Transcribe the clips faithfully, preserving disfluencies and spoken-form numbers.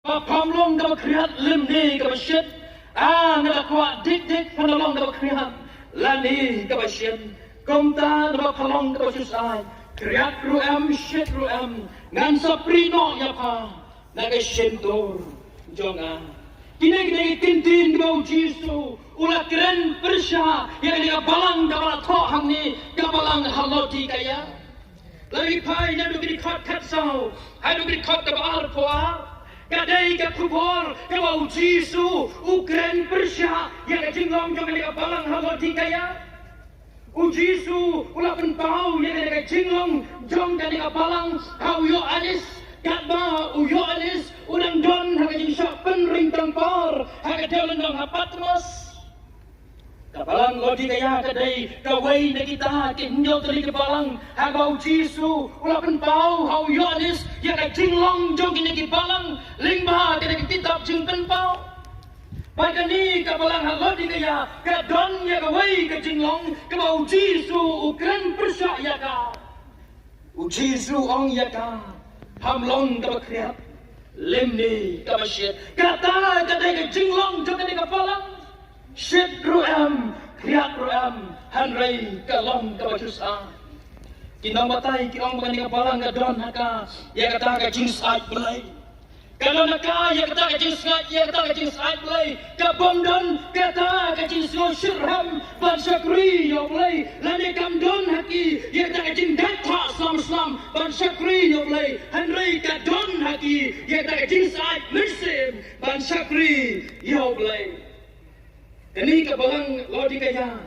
Ba pham long kaba khriat lymne kaba shit. Ah, nga da kwah dik dik phan long kaba khriat lane kaba shit. Kumta naba phan long kaba shisai, khriat ruh em, shit ruh em, ngan sa prie noh ïa pha na ka shyntur jong nga. Kine kine ki ktien kiba u Jisu u la kren pyrshah ïa kane ka balang kaba la thoh hangne, ka balang ha Laodikaia. Lada ngi phai na dkhot khatsaw haduh dkhot kaba arphew ar, ka dei ka khubor kaba u Jisu u kren pyrshah ïa ka jinglong jong kane ka balang ha Laodikaia. U Jisu u la pynpaw ïa kane ka jinglong jong kane ka balang ha u Ïoannis, katba u Ïoannis u dang don ha ka jingshah pynring tang por ha ka dewlynnong ha Patmos. Ka balang Laodikaia ka dei kawei na kita ki hynñiew tylli ki balang ha kaba u Jisu u la pynpaw ha u Ïoannis ïa ka jinglong jong kine ki balang lyngba kane ka kitab Jingpynpaw. Bad kane ka balang ha Laodikaia ka don ïa kawei ka jinglong kaba u Jisu u kren pyrshah ïa ka. U Jisu u ong ïa ka, pham long kaba khriat lymne kaba shit. Kata ka dei ka jinglong jong kane ka balang. Shit ruh em, khriat ruh em, hynrei ka long kaba shisha. Ki nongbatai ki ong ba kane ka balang ka don ha ka ïa kata ka jingsyaid Blei. Ka don ha ka ïa kata ka jingsngaid, ïa kata ka jingsngaid Blei. Ka bym don kata ka jingsngew shitrhem ban shakri ïa u Blei. Lane kam don ha ki ïa kata ka jingdait ha slem slem ban shakri ïa u Blei. Hynrei ka don ha ki ïa kata ka jingsngaid mynsiem ban shakri ïa u Blei. Kane ka balang Laodikaia,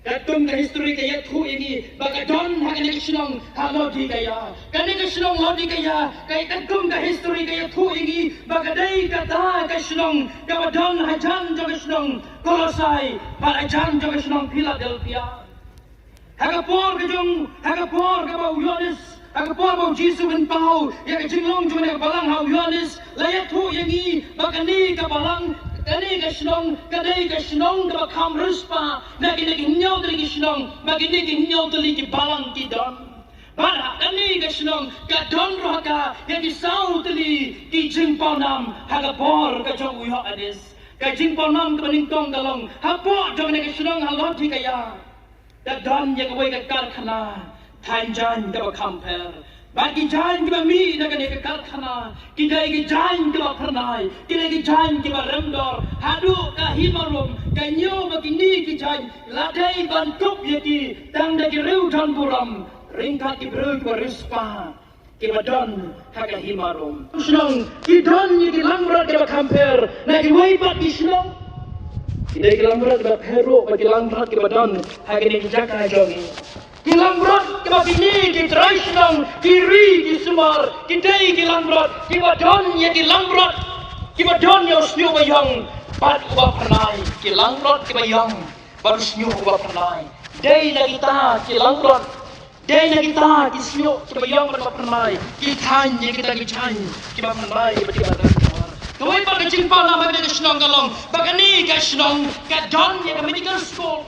katkum ka history ka ïathuh ïa ngi ba ka don ha kane ka shnong ha Laodikaia. Kane ka shnong Laodikaia, ka katkum ka history ka ïathuh ïa ngi ba ka dei kata ka shnong kaba don hajan jong ka shnong Kolosai bad hajan jong ka shnong Philadelphia. Ha ka por ka jong, ha ka por kaba u Ïoannis, ha ka por ba u Jisu u pynpaw ïa ka jinglong jong kane ka balang ha u Ïoannis, la ïathuh ïa ngi ba kane ka balang, kane ka shnong ka dei ka shnong kaba kham riewspah na kine ki hynñiew tylli ki shnong ba kine ki hynñiew tylli ki balang ki don. Bad ha kane ka shnong ka don ruh ha ka ïa ki saw tylli ki jingpawnam ha ka por ka jong u Ïoannis. Ka jingpawnam kaba nyngkong ka long hapoh jong kane ka shnong ha Laodikaia. Ka don ïa kawei ka karkhana thaiñ jaiñ kaba kham pher. Bad ki jaiñ kiba mih na kane ka karkhana ki dei ki jaiñ kiba phyrnai, ki dei ki jaiñ kiba rem dor. Haduh ka hima rum ka ñiew ba kine ki jaiñ la dei ban kup ïa ki tang da ki riew don burom ryngkat ki briew kiba riewspah kiba don ha ka hima rum. Shnong ki don ïa ki langbrot kiba kham pher na kiwei pat ki shnong. Ki dei ki langbrot kiba pher ruh bad ki langbrot kiba don ha kine ki jaka jong ngi. Ki langbrot kiba kine ki trai shnong ki ri ki sumar, ki dei ki langbrot kiba don ïa ki langbrot kiba don ïa u shñiuh ba ïong bad uba phyrnai. Ki langbrot kiba ïong bad u shñiuh uba phyrnai. Dei na kita ki langbrot, dei na kita ki shñiuh kiba ïong bad ba phyrnai ki thaiñ ïa kita ki jaiñ kiba phyrnai bad kiba don. Kawei pat ka jingpawnam ha kane ka shnong ka long ba kane ka shnong ka don ïa ka medical school.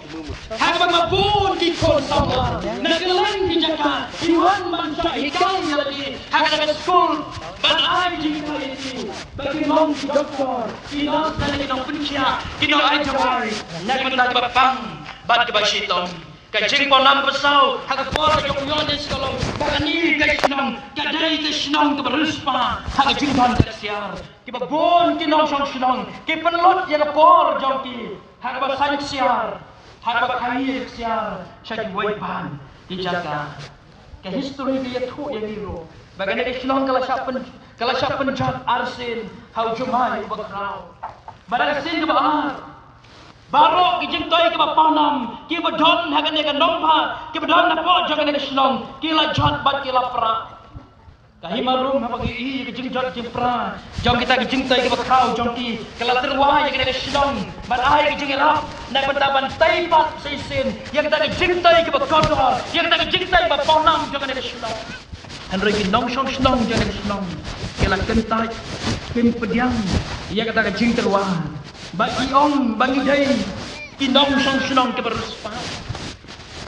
Ha kaba bun ki khun samla na kylleng ki jaka ki wan ban shah hikai ïa lade ha kane ka school ban ai jinghikai ïa ki ba kin long ki doktor, ki nurse, ki nongpynkhiah, ki nongai dawai na ka bynta kaba pang bad kaba shitom. Ka jingpawnam kaba saw ha ka por ka jong u Ïoannis ka long ba kane ka shnong ka dei ka shnong kaba riewspah ha ka jingdon ka ksiar. Kiba bun ki nongshong shnong ki pynlut ïa ka por jong ki ha kaba saiñ ksiar, ha kaba khaïi ksiar sha kiwei pat ki jaka. Ka history ka ïathuh ïa ngi ruh ba kane ka shnong ka la shah pyn, ka la shah pynjot arsien ha u jumai uba khraw. Bad ka sien kaba ar, baroh ki jingtei kiba pawnam kiba don ha kane ka nongbah kiba don hapoh jong kane ka shnong ki la jot bad ki la pra. Ka hima rum haba ngi ïohi ïa ka jingjot jingpra jong kita ki jingtei kiba khraw jong ki ka la tyrwa ïa kane ka shnong ban ai ka jingïarap na ka bynta ban tei pat sa shisien ïa kita ki jingtei kiba kordor, ïa kita ki jingtei ba pawnam jong kane ka shnong. Hynrei ki nongshong shnong jong kane ka shnong ki la kyntait, kin pdiang ïa kata ka jingtyrwa. Ba ki ong ba ngi dei ki nongshong shnong kiba riewspah.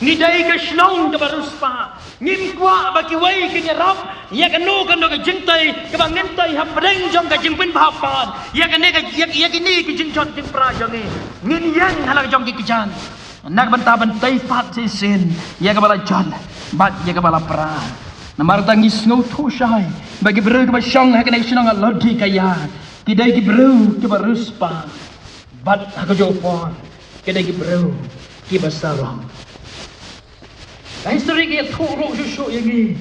Ngi dei ka shnong kaba riewspah. Ngim kwah ba kiwei kin ïarap ïa kano kano ka jingtei kaba ngin tei hapdeng jong ka jingpynbha pat ïa kane ka, ïa, ïa kine ki jingjot jingpra jong ngi. Ngin ïeng ha la ka jong ki kjat na ka bynta ban tei pat shisien ïa kaba la jot bad ïa kaba la pra. Namar kata ngi sngewthuh shai ba ki briew kiba shong ha kane ka shnong Laodikaia ki dei ki briew kiba riewspah bad ha kajuh ka por ki dei ki briew kiba sarong. Ka history ka ïathuh ruh shuh shuh ïa ngi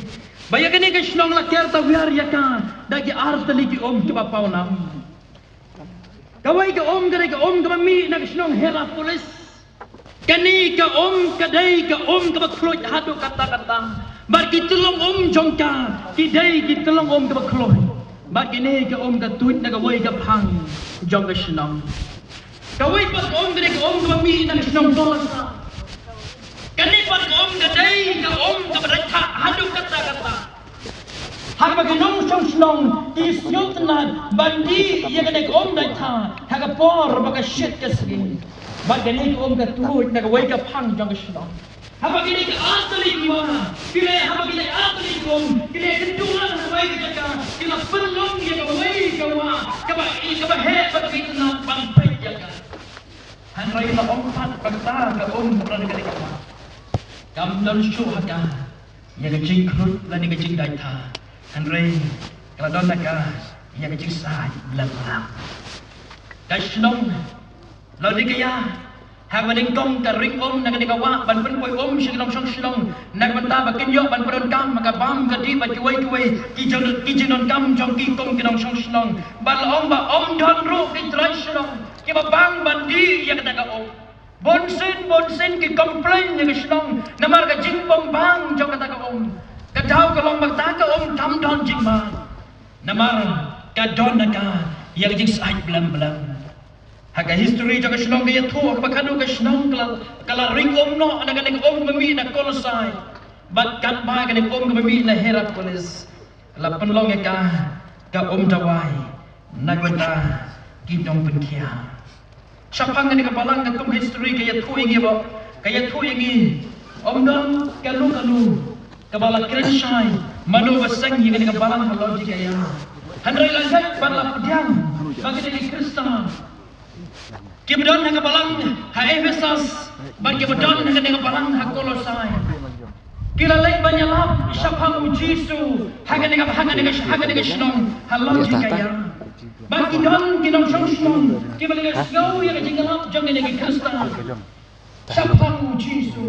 ba ïa kane ka shnong la ker tawiar ïa ka da ki ar tylli ki um kiba pawnam. Kawei ka um ka dei ka um kaba mih na ka shnong Hierapolis. Kane ka um ka dei ka um kaba khluit haduh katta katta. Bad ki tyllong um jong ka ki dei ki tyllong um kaba khluit. Bad kane ka um ka tuid na kawei ka phang jong ka shnong. Kawei pat ka um ka dei ka um kaba mih na ka shnong Tolasa. Kane pat ka um ka dei ka um kaba dei ka haduh katta katta. Haba ki nongshong shnong ki sngewtynnat ban dih ïa kane ka um dait ha, ha ka por ba ka shit ka sngi. Bad kane ka um ka tuid na kawei ka phang jong ka shnong. Haba kine ki ar tylli ki wa, kine haba kine ar tylli ki um, kine ki dulan ha kawei ka jaka, ki la pynlong ïa kawei ka wa kaba, kaba heh ba ki tynnat ban peit ïa ka. Hynrei la ong pat ba kata ka um lane kane ka wa kam don shuh ha ka ïa ka jingkhluit lane ka jingdait ha. Hynrei ka la don ha ka ïa ka jingsait lem lem. Ka shnong Laodikaia ha kaba nyngkong ka ring um na kane ka wa ban pynpoi um sha ki nongshong shnong na ka bynta ba kin ïoh ban pyndonkam ha ka bam ka dih bad kiwei kiwei ki jong, ki jingdonkam jong ki kum ki nongshong shnong. Bad la ong ba ym don ruh ki trai shnong kiba bang ban dih ïa kata ka um. Bunsien bunsien ki complain ïa ka shnong namar ka jingbym bang jong kata ka um. Ka daw ka long ba kata ka um kam don jingman namar ka don na ka ïa ka jingsait blem blem. Ha ka history jong ka shnong ka ïathuh ba kano ka shnong ka la, ka la ring um noh na kane ka um ba mih na Kolosai bad katba kane ka um ba mih na Hierapolis. La pynlong ïa ka ka um dawai na ka bynta ki nongpynkhia. Shaphang kane ka balang ka kum history ka ïathuh ïa ngi ba, ka ïathuh ïa ngi ym don kano kano kaba la kren shai mano ba seng ïa kane ka balang ha Laodikaia. Hynrei la leit bad la pdiang ba kine ki Khristan kiba don ha ka balang ha Ephesus bad kiba don ha kane ka balang ha Kolosai ki la leit ban ïalap shaphang u Jisu ha kane ka, ha kane ka, ha kane ka shnong ha Laodikaia. Bad ki don ki nongshong shnong kiba la sngew ïa ka jingïalap jong kine ki Khristan shaphang u Jisu.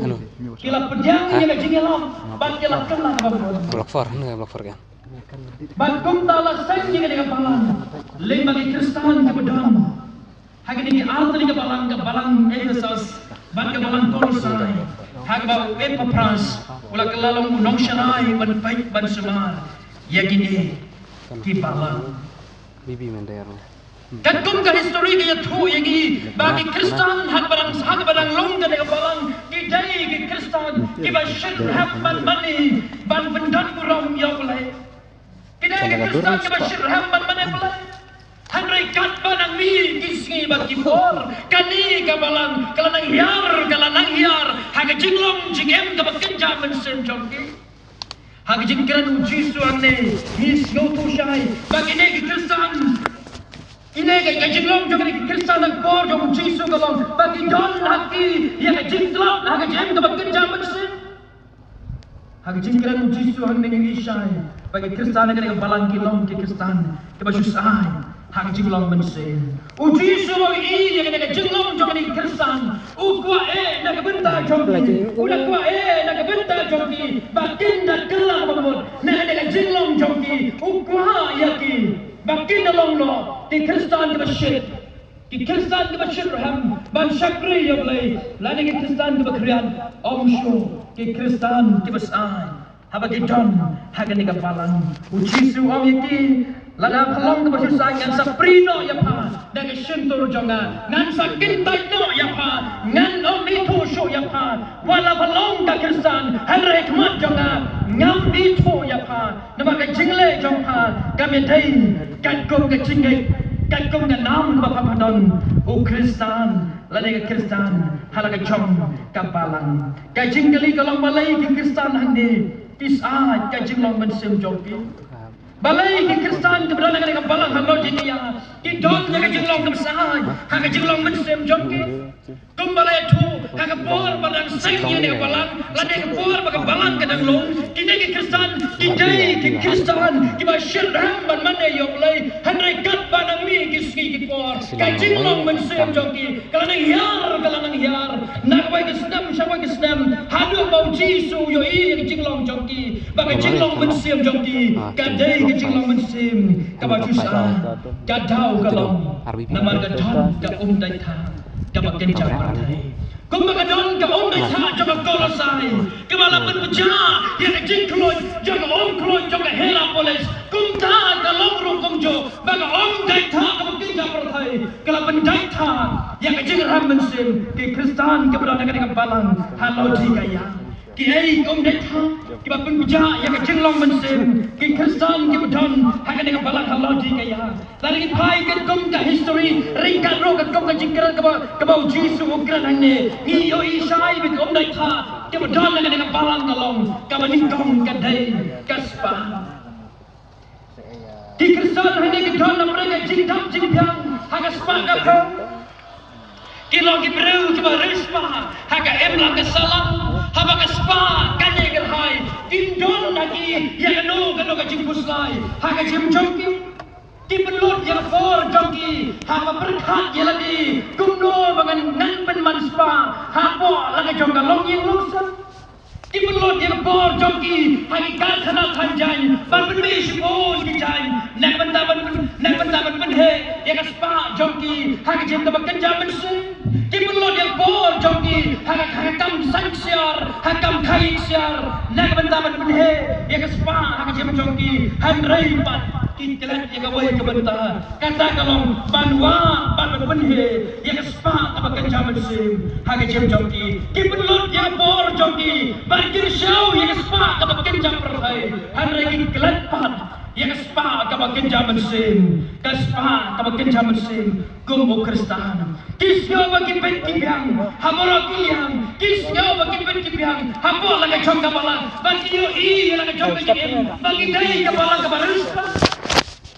Ki la pdiang ïa ka jingïalap bad ki la kylla ba bun. Block four, ne block four kan. Bad kumta la seng ïa kane ka balang lyngba ki Khristan kiba don ha kine ki ar tylli ki balang, ka balang Ephesus bad ka balang Kolosai, ha kaba u Epapras u la kylla long u nongsharai ban peit ban sumar ïa kine ki balang. Bibi Mendayar. Katkum ka history ka ïathuh ïa ngi ba ki Khristan ha kaba dang, ha kaba dang long kane ka balang ki dei ki Khristan kiba shit rhem ban mane ban pyndon burom ïa U Blei. Ki dei ki Khristan kiba shit rhem ban mane Blei. Hynrei katba nang mih ki sngi bad ki por, kane ka balang ka la nang hiar, ka la nang hiar ha ka jinglong jingim kaba kynja mynsiem jong ki. Ha ka jingkren u Jisu hangne ngi sngewthuh shai ba kine ki Khristan, kine ka, ka jinglong jong kine ki Khristan ha ka por jong u Jisu ka long ba ki don ha ki ïa ka jingtlot ha ka jingim kaba kynja mynsiem. Ha ka jingkren u Jisu hangne ngi ïohi shai ba ki Khristan ha kane ka balang ki long ki Khristan kiba shu shai ha ka jinglong mynsiem. U Jisu u ïohi ïa kane ka jinglong jong kane ka Khristan. U kwah eh na ka bynta jong ki, u da kwah eh na ka bynta jong ki ba kin da kylla ba mut na kane ka jinglong jong ki. U kwah ïa ki ba kin da long noh ki Khristan kiba shit, ki Khristan kiba shit rhem ban shakri ïa U Blei, lane ki Khristan kiba khriat. Ym shuh, ki Khristan kiba shai. Haba ki don ha kane ka balang, u Jisu u ong ïa ki, lada pha long kaba shu shai, ngan sa prie noh ïa pha da ka shyntur jong nga, ngan sa kyntait noh ïa pha, ngan ym ithuh shuh ïa pha. Wat la pha long ka Khristan, hynrei ha khmat jong nga ngam ithuh ïa pha. Namar ka jingleh jong pha kam dei katkum ka jingngeit, katkum ka nam kaba pha don. U Khristan lane ka Khristan ha la ka jong ka balang. Ka jingkylli ka long balei ki Khristan hangne Ki sah ka jinglong mynsiem jong ki. Balei ki Khristan kiba don ha kane ka balang ha Laodikaia ki don ïa ka jinglong kaba sah ha ka jinglong mynsiem jong ki? Kumba la ïathuh, ha ka por ba dang seng ïa kane ka balang, lane ka por ba ka balang ka dang long, kine ki Khristan ki dei ki Khristan kiba shyrkhei ban mane ïa U Blei. Hynrei katba nang mih ki sngi ki por, ka jinglong mynsiem jong ki ka la nang hiar, ka la nang hiar. Na kawei ka snem sha kawei ka snem, haduh ba U Jisu u ïohi ïa ka jinglong jong ki, ba ka jinglong mynsiem jong ki ka dei ka jinglong mynsiem kaba ju sah. Ka daw ka long namar ka don ka umdait thah kaba kynja pyrthei. Kumba ka don ka umdait thah jong ka Kolosai kaba la pynpjah ïa ka jingkhluit jong ka umkhluit jong ka Hierapolis, kumta ka long ruh kumjuh ba ka umdait thah kaba kynja pyrthei ka la pyndait thah ïa ka jingrhem mynsiem ki Khristan kiba don ha kane ka balang ha Laodikaia. Kiei ki umdait thah kiba pynpjah ïa ka jinglong mynsiem ki Khristan kiba don ha kane ka balang ha Laodikaia? Lada ngi phai katkum ka history, ryngkat ruh katkum ka jingkren kaba, kaba U Jisu u kren hangne, ngi ïohi shai ba ki umdait thah kiba don ha kane ka balang ka long, kaba nyngkong ka dei ka spah. Ki Khristan hangne ki don napdeng ka jingdap jingbiang ha ka spah ka phew. Ki long ki briew kiba riewspah ha ka imlang ka sahlang, haba ka spah ka neh kyrhai, kim don ha ki ïa kano kano ka jingphuslai ha ka jingim jong ki. Ki pynlut ïa ka por jong ki ha kaba pyrkhat ïa lade kumno ba ngan, ngan pynman spah hapoh la ka jong ka longïing longsem. Ki pynlut ïa ka por jong ki ha ki karkhana than jaiñ ban pynmih shibun ki jaiñ, ne bynta ban pyn-, ne bynta ban pynheh ïa ka spah jong ki ha ka jingim kaba kynja mynsiem. Ki pynlut ïa ka por jong ki ha ka, ha ka kam saiñ ksiar, ha ka kam khaïi ksiar, ne bynta ban pynheh ïa ka spah ha ka jingim jong ki. Hynrei pat ki klet ïa kawei ka bynta, kata ka long ban wad bad ban pynheh ïa ka spah kaba kynja mynsiem ha ka jingim jong ki. Ki pynlut ïa ka por jong ki ban kyrsiew ïa ka spah kaba kynja pyrthei, hynrei ki klet pat ïa ka spah kaba kynja mynsiem, ka spah kaba kynja mynsiem kum u Khristan. Ki sngew ba ki bit ki biang ha baroh ki liang, ki sngew ba ki bit ki biang hapoh la ka jong ka balang, ba ki ïohi ïa la ka jong ka jingim ba ki dei ka balang kaba riewspah.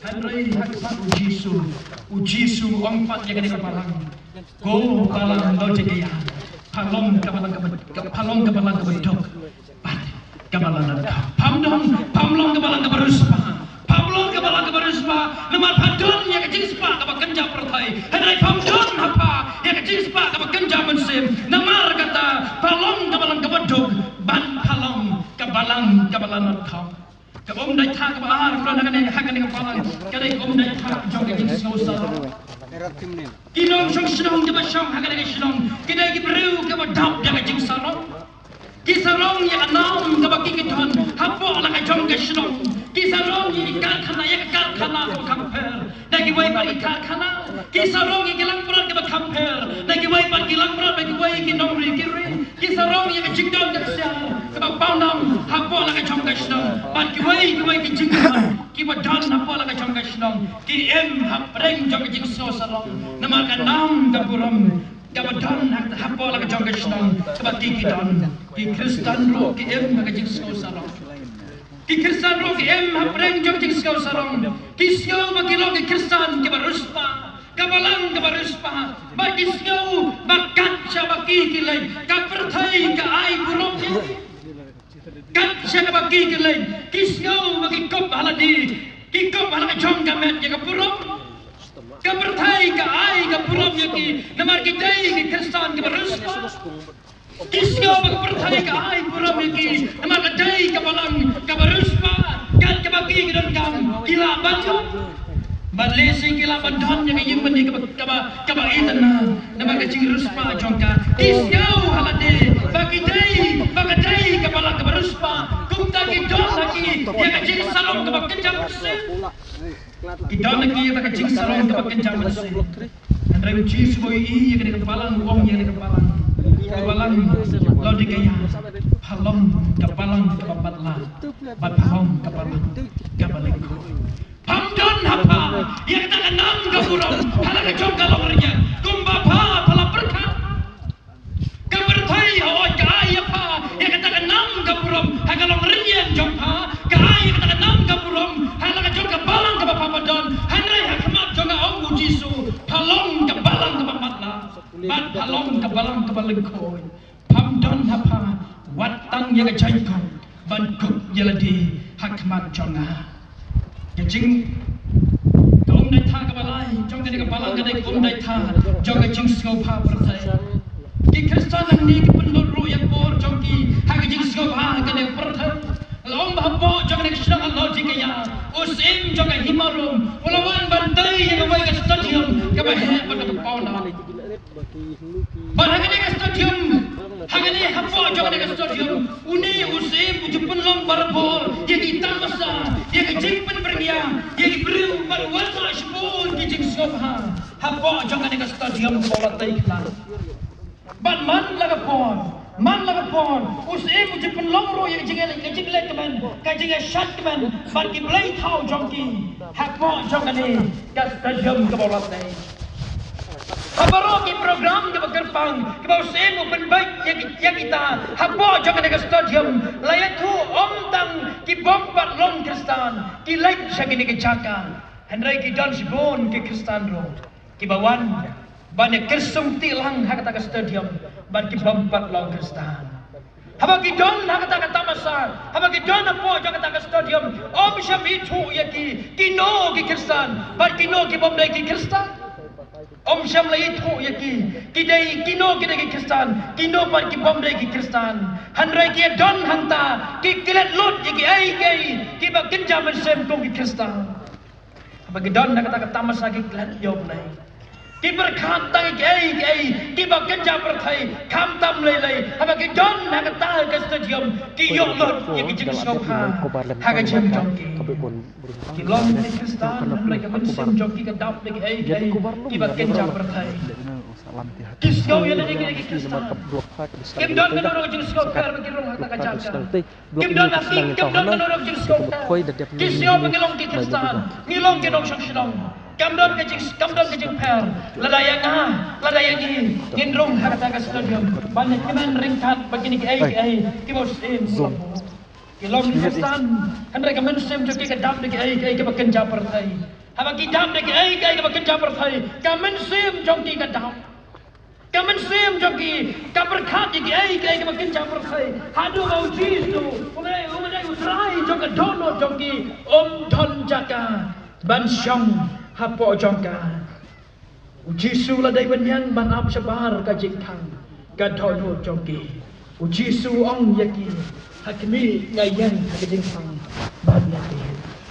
Hynrei ha ka khmat U Jisu, U Jisu u ong pat ïa kane ka balang, ko balang Laodikaia, pha long ka balang kaba, ka, pha long ka balang kaba duk bad ka balang dohnud. Pham don, pham long ka balang kaba riewspah, pham long ka balang kaba riewspah, namar pha don ïa ka jingspah kaba kynja pyrthei. Hynrei pham don ha pha ïa ka jingspah kaba kynja mynsiem, namar kata pha long ka balang kaba duk bad pha long ka balang kaba la nat kham. Ka umdait thah kaba ar ka don ha kane, ha kane ka balang ka dei ka umdait thah jong ka jingsngewsarong. Ki nongshong shnong kiba shong ha kane ka shnong ki dei ki briew kiba dap da ka jingsarong. Ki sarong ïa ka nam kaba ki, ki don hapoh la ka jong ka shnong. Ki sarong ïa ki karkhana, ïa ka karkhana kaba kham pher na kiwei pat ki karkhana. Ki sarong ïa ki langbrot kiba kham pher na kiwei pat ki langbrot, na kiwei ki nongri ki ri. Ki sarong ïa ka jingdon ka ksiar kaba pawnam hapoh la ka jong ka shnong. Bad kiwei kiwei ki jingdon kiba don hapoh la ka jong ka shnong ki im hapdeng jong ka jingsngewsarong namar ka nam ka burom kaba don ha, hapoh la ka jong ka shnong kaba ki, ki don. Ki Khristan ruh ki im ha ka jingsngewsarong. Ki Khristan ruh ki im hapdeng jong ka jingsngewsarong. Ki sngew ba ki long ki Khristan kiba riewspah, ka balang kaba riewspah. Ba ki sngew ba kat shaba ki, ki leit, ka pyrthei ka ai burom ïa ki. Kat shaba ki, ki leit, ki sngew ba ki kup ha lade, ki kup ha la ka jong ka met ïa ka burom. Ka pyrthei ka ai ka burom ïa ki namar ki dei ki Khristan kiba riewspah. Ki sngew ba ka pyrthei ka ai burom ïa ki namar ka dei ka balang kaba riewspah. Kat kaba ki, ki donkam ki lah ban ïoh. Bad lehse ki lah ban don ïa ka ïing mane kaba, kaba, kaba itynnad namar ka jingriewspah jong ka. Ki sngew ha lade ba ki dei, ba ka dei ka balang kaba riewspah. Kumta ki don ha ki ïa ka jingsarong kaba kynja mynsiem. Ki don ha ki ïa ka jingsarong kaba kynja mynsiem. Hynrei U Jisu ba u ïohi ïa kane ka balang, u ong ïa kane ka balang, ka balang Laodikaia, pha long ka balang kaba matlah bad pha long ka balang kaba lyngkhuh. Pham don ha pha ïa kata ka nam ka burom ha la ka jong ka longrynïeng kumba pha, pha la pyrkhat. Ka pyrthei hooid ka ai ïa pha ïa kata ka nam ka burom ha ka longrynïeng Jisu, pha long ka balang kaba matlah, bad pha long ka balang kaba lyngkhuh. Pham don ha pha wat tang ïa ka jaiñkong ban kup ïa lade ha khmat jong nga. Ka jing, ka umdaitha kaba lai jong kane ka balang ka dei ka umdaitha jong ka jingsngewbha pyrthei. Ki Khristan hangne ki pynlut ruh ïa ka bor jong ki ha ka jingsngewbha kane ka pyrthei. La ong ba hapoh jong kane ka shnong Laodikaïa, u syiem jong ka hima Rom u la wan ban tei ïa kawei ka stadium kaba heh bad kaba pawnam. Bad ha kane ka stadium, ha kane, hapoh jong kane ka stadium, une u syiem u ju pynlong barabor ïa ki tamasa, ïa ki jingpynbyrngia ïa ki briew, bad u wanrah shibun ki jingsngewbha hapoh jong kane ka stadium kaba u la tei khlad. Bad man la ka por, man la ka por, u syiem u ju pynlong ruh ïa ka jingleh, ka jingleh kmen, ka jingïashad kmen bad ki blei thaw jong ki hapoh jong kane ka stadium kaba u la tei. Ha baroh ki program kiba kyrpang kiba u syiem u pynbeit ïa ki, ïa kita hapoh jong kane ka stadium, la ïathuh ym tang ki bym pat long Khristan ki leit sha kine ki jaka. Hynrei ki don shibun ki Khristan ruh kiba wan ban ïa kyrsum kti lang ha kata ka stadium bad ki bym pat long Khristan. Haba ki don ha kata ka tamasa, haba ki don hapoh jong kata ka stadium, ym shym ithuh ïa ki kino ki Khristan bad kino ki bym dei ki Khristan. Ym shym la ithuh ïa ki, ki dei, kino ki dei ki Khristan, kino pat ki bym dei ki Khristan. Hynrei ki don hangta, ki klet lut ïa kiei kiei kiba kynja mynsiem kum ki Khristan. Haba ki don ha kata ka tamasa ki klet ïa U Blei. Ki pyrkhat tang ïa kiei kiei kiba kynja pyrthei, khamtam lei lei. Haba ki don ha kata ka stadium, ki ïoh lut ïa ki jingsngewbha ha ka jingim jong ki. Ki long ki Khristan, hynrei ka mynsiem jong ki ka dap da kiei kiei kiba kynja pyrthei. Ki sngew ïa lade ki dei ki Khristan. Kim don kano kano ka jingsngewpher ba ki rung ha kata ka jaka. Kim don ha ki, kim don kano kano ka jingsngewpher. Ki sngew ba ngi long ki Khristan, ngi long ki nongshong shnong. Kam don ka jing, kam don ka jingpher. Lada ïa nga, lada ïa ngi, ngin rung ha kata ka stadium ban ïa kmen ryngkat bad kine kiei kiei kiba u syiem u la buh. Ki long ki Khristan, hynrei ka mynsiem jong ki ka dap da kiei kiei kiba kynja pyrthei. Haba ki dap da kiei kiei kiba kynja pyrthei, ka mynsiem jong ki ka dap. Ka mynsiem jong ki ka pyrkhat ïa kiei kiei kiba kynja pyrthei. Haduh ba U Jisu, u dei, u dei U Trai jong ka dohnud jong ki, um don jaka ban shong hapoh jong ka. U Jisu u la dei ban ïeng ban ap shabar ka jingkhang ka dohnud jong ki. U Jisu u ong ïa ki, ha khmih, nga ïeng ha ka jingkhang ban ïa ki.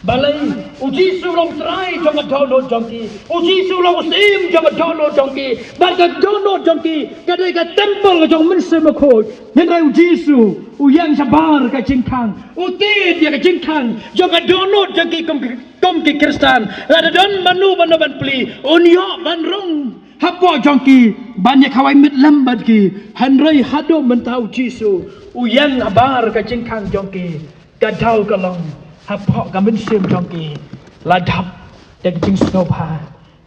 Balei? U Jisu u long Trai jong ka dohnud jong ki. U Jisu u long u Syiem jong ka dohnud jong ki. Bad ka dohnud jong ki ka dei ka templ ka jong u Mynsiem Bakhuid. Hynrei U Jisu u ïeng shabar ka jingkhang, u tied ïa ka jingkhang jong ka dohnud jong ki kum ki Kum ki Khristan, lada don mano mano ban plie, un ïoh ban rung hapoh jong ki ban ïa khawai mit lem bad ki. Hynrei haduh mynta U Jisu u ïeng habar ka jingkhang jong ki, ka daw ka long hapoh ka mynsiem jong ki la dap da ka jingsngewbha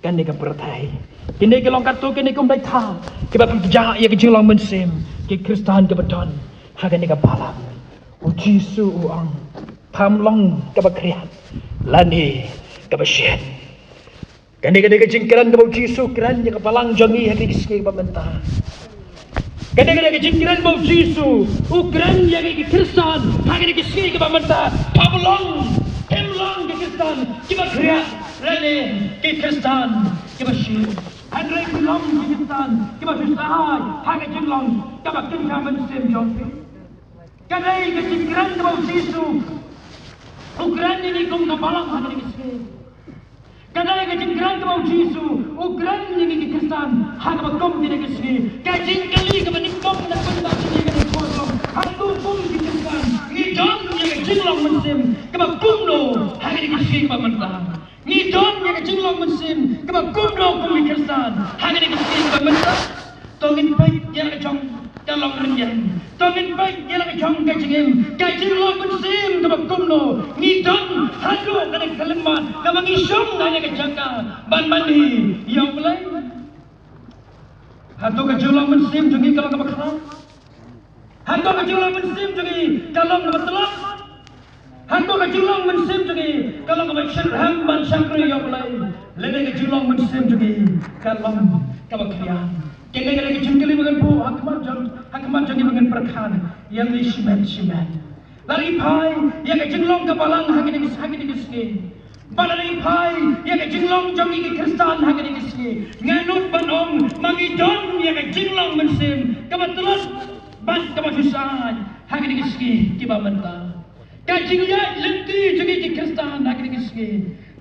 kane ka pyrthei. Kine ki long katto katne ki umdai tha kiba pynjah ïa ka jinglong mynsiem ki Khristan kiba don ha kane ka balang. U Jisu u ong, pham long kaba khriat lane kaba shit. Kane ka dei ka jingkren kaba U Jisu u kren ïa ka balang jong ngi ha kine ki sngi kiba mynta. Kane ka dei ka jingkren ba U Jisu u kren ïa ki Khristan ha kine ki sngi kiba mynta. Pham long, pham long ki Khristan kiba khriat lane ki Khristan kiba shit. Hynrei phi long ki Khristan kiba shisha ha ka jinglong kaba kynja mynsiem jong phi. Ka dei ka jingkren kaba U Jisu u kren ïa ngi kum ka balang ha kine ki sngi. Ka dei ka jingkren kaba U Jisu u kren ïa ngi ki Khristan ha kaba kum kine ki sngi. Ka jingkylli kaba nyngkong na ka bynta jong ngi ka dei, hato kum ki Khristan ngi don ïa ka jinglong mynsiem kaba kumno ha kine ki sngi kiba mynta? Ngi don ïa ka jinglong mynsiem kaba kumno kum ki Khristan ha kine ki sngi kiba mynta? To ngin peit ïa la ka jong ka longrynïeng. To ngin peit ïa la ka jong ka jingim. Ka jinglong mynsiem kaba kumno ngi don haduh kane ka khyllipmat kaba ngi shong ha kane ka jaka ban mane ïa U Blei? Hato ka jinglong mynsiem jong ngi ka long kaba khraw? Hato ka jinglong mynsiem jong ngi ka long kaba tlot? Hangto ka jinglong mynsiem jong ngi ka long kaba shitrhem ban shakri ïa U Blei, lane ka jinglong mynsiem jong ngi ka long kaba khriang. Kane ka dei ka jingkylli ba ngan buh ha khmat jong, ha khmat jong ngi ba ngan pyrkhat ïa ngi shimet shimet. Lada ngi phai ïa ka jinglong ka balang ha kine ki, ha kine ki sngi, bad lada ngi phai ïa ka jinglong jong ngi ki Khristan ha kine ki sngi, nga nud ban ong ba ngi don ïa ka jinglong mynsiem kaba tlot bad kaba shisha ha kine ki sngi kiba mynta. Ka jingïaid lynti jong ngi ki Khristan ha kine ki sngi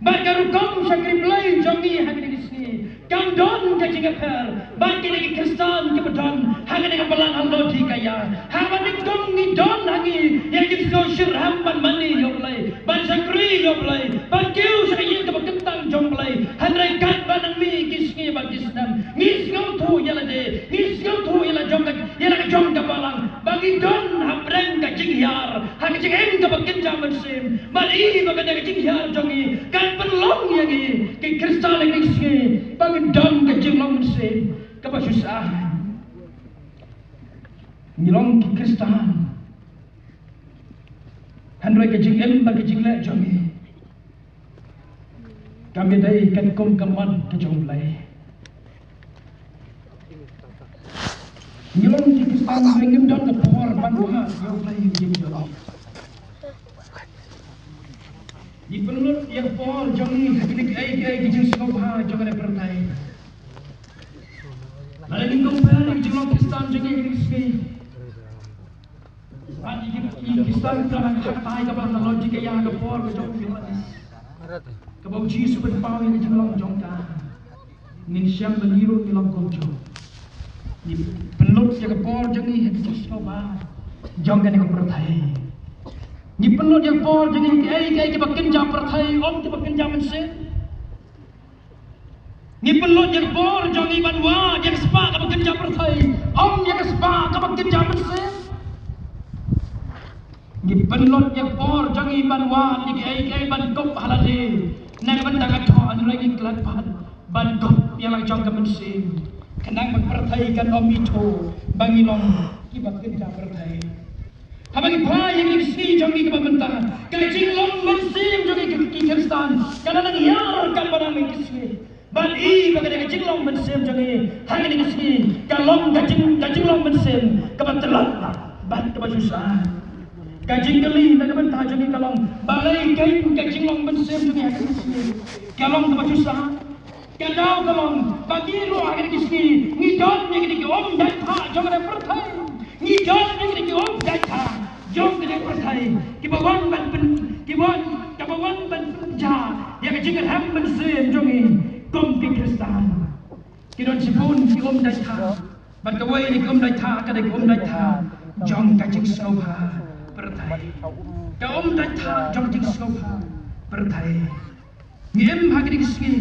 bad ka rukom shakri Blei jong ngi ha kine ki sngi kam don ka jingïapher bad kine ki Khristan kiba don ha kane ka balang ha Laodikaïa. Haba nyngkong ngi don ha ngi ïa ka jingsngew shitrhem ban mane ïa U Blei, ban shakri ïa U Blei, ban kiew sha ka ïing kaba kyntang jong U Blei. Hynrei katba nang mih ki sngi bad ki snem, ngi sngewthuh ïa lade, ngi sngewthuh ïa la jong ka, ïa la ka jong ka balang ba ngi don hapdeng ka jinghiar ha ka jingim kaba kynja mynsiem. Bad i ba ka dei ka jinghiar jong ngi kan pynlong ïa ngi ki Khristan ha kine ki sngi ba ngin don ka jinglong mynsiem kaba shisha. Ngi long ki Khristan, hynrei ka jingim bad ka jingleh jong ngi kam dei katkum ka mon ka jong U Blei. Ngi long ki Khristan hynrei ngim don ka por ban wad ïa U Blei ha ka jingim jong ngi. Ngi pynlut ïa ka por jong ngi ha kine kiei kiei ki jingsngewbha jong kane ka pyrthei. Lada ngi compare ïa ka jinglong Khristan jong ngi ha kine ki sngi bad ïa ki, ïa ki Khristan kiba nang ha ka tai kaba nang leit ïa ka por ka jong Pilatus, kaba U Jisu u pynpaw ïa ka jinglong jong ka. Ngin shem ba ngi ruh ngi long kumjuh. Ngi pynlut ïa ka por jong ngi ha ka jingsngewbha jong kane ka pyrthei. Ngi pynlut ïa ka por jong ngi ha kiei kiei kiba kynja pyrthei, ym kiba kynja mynsiem. Ngi pynlut ïa ka por jong ngi ban wad ïa ka spah kaba kynja pyrthei, ym ïa ka spah kaba kynja mynsiem. Ngi pynlut ïa ka por jong ngi ban wad ïa kiei kiei ban kup ha lade na ka bynta ka doh, hynrei ngi klet ban, ban kup ïa la jong ka mynsiem. Khnang ba ka pyrthei kan ym ithuh ba ngi long kiba kynja pyrthei. Haba ngi phai ïa kine ki sngi jong ngi kaba mynta, ka jinglong mynsiem jong ngi ki, ki Khristan ka la nang hiar katba nang mih ki sngi. Bad i ba ka dei ka jinglong mynsiem jong ngi ha kine ki sngi ka long ka jing, ka jinglong mynsiem kaba tlot bad kaba shisha. Ka jingkylli na ka bynta jong ngi ka long, balei ka, ka jinglong mynsiem jong ngi ha kine ki sngi ka long kaba shisha? Ka daw ka long ba ngi ruh ha kine ki sngi ngi don ïa kine ki umjait thah jong kane ka pyrthei. Ngi don ïa kine ki umjait thah jong kane ka pyrthei kiba wan ban pyn, kiba wan, kiba wan ban pynjah ïa ka jingrhem mynsiem jong ngi kum ki Khristan. Ki don shibun ki umjait thah. Bad kawei na ki umjait thah ka dei ka umjait thah jong ka jingsngewbha pyrthei. Ka umjait thah jong ka jingsngewbha pyrthei. Ngi im ha kine ki sngi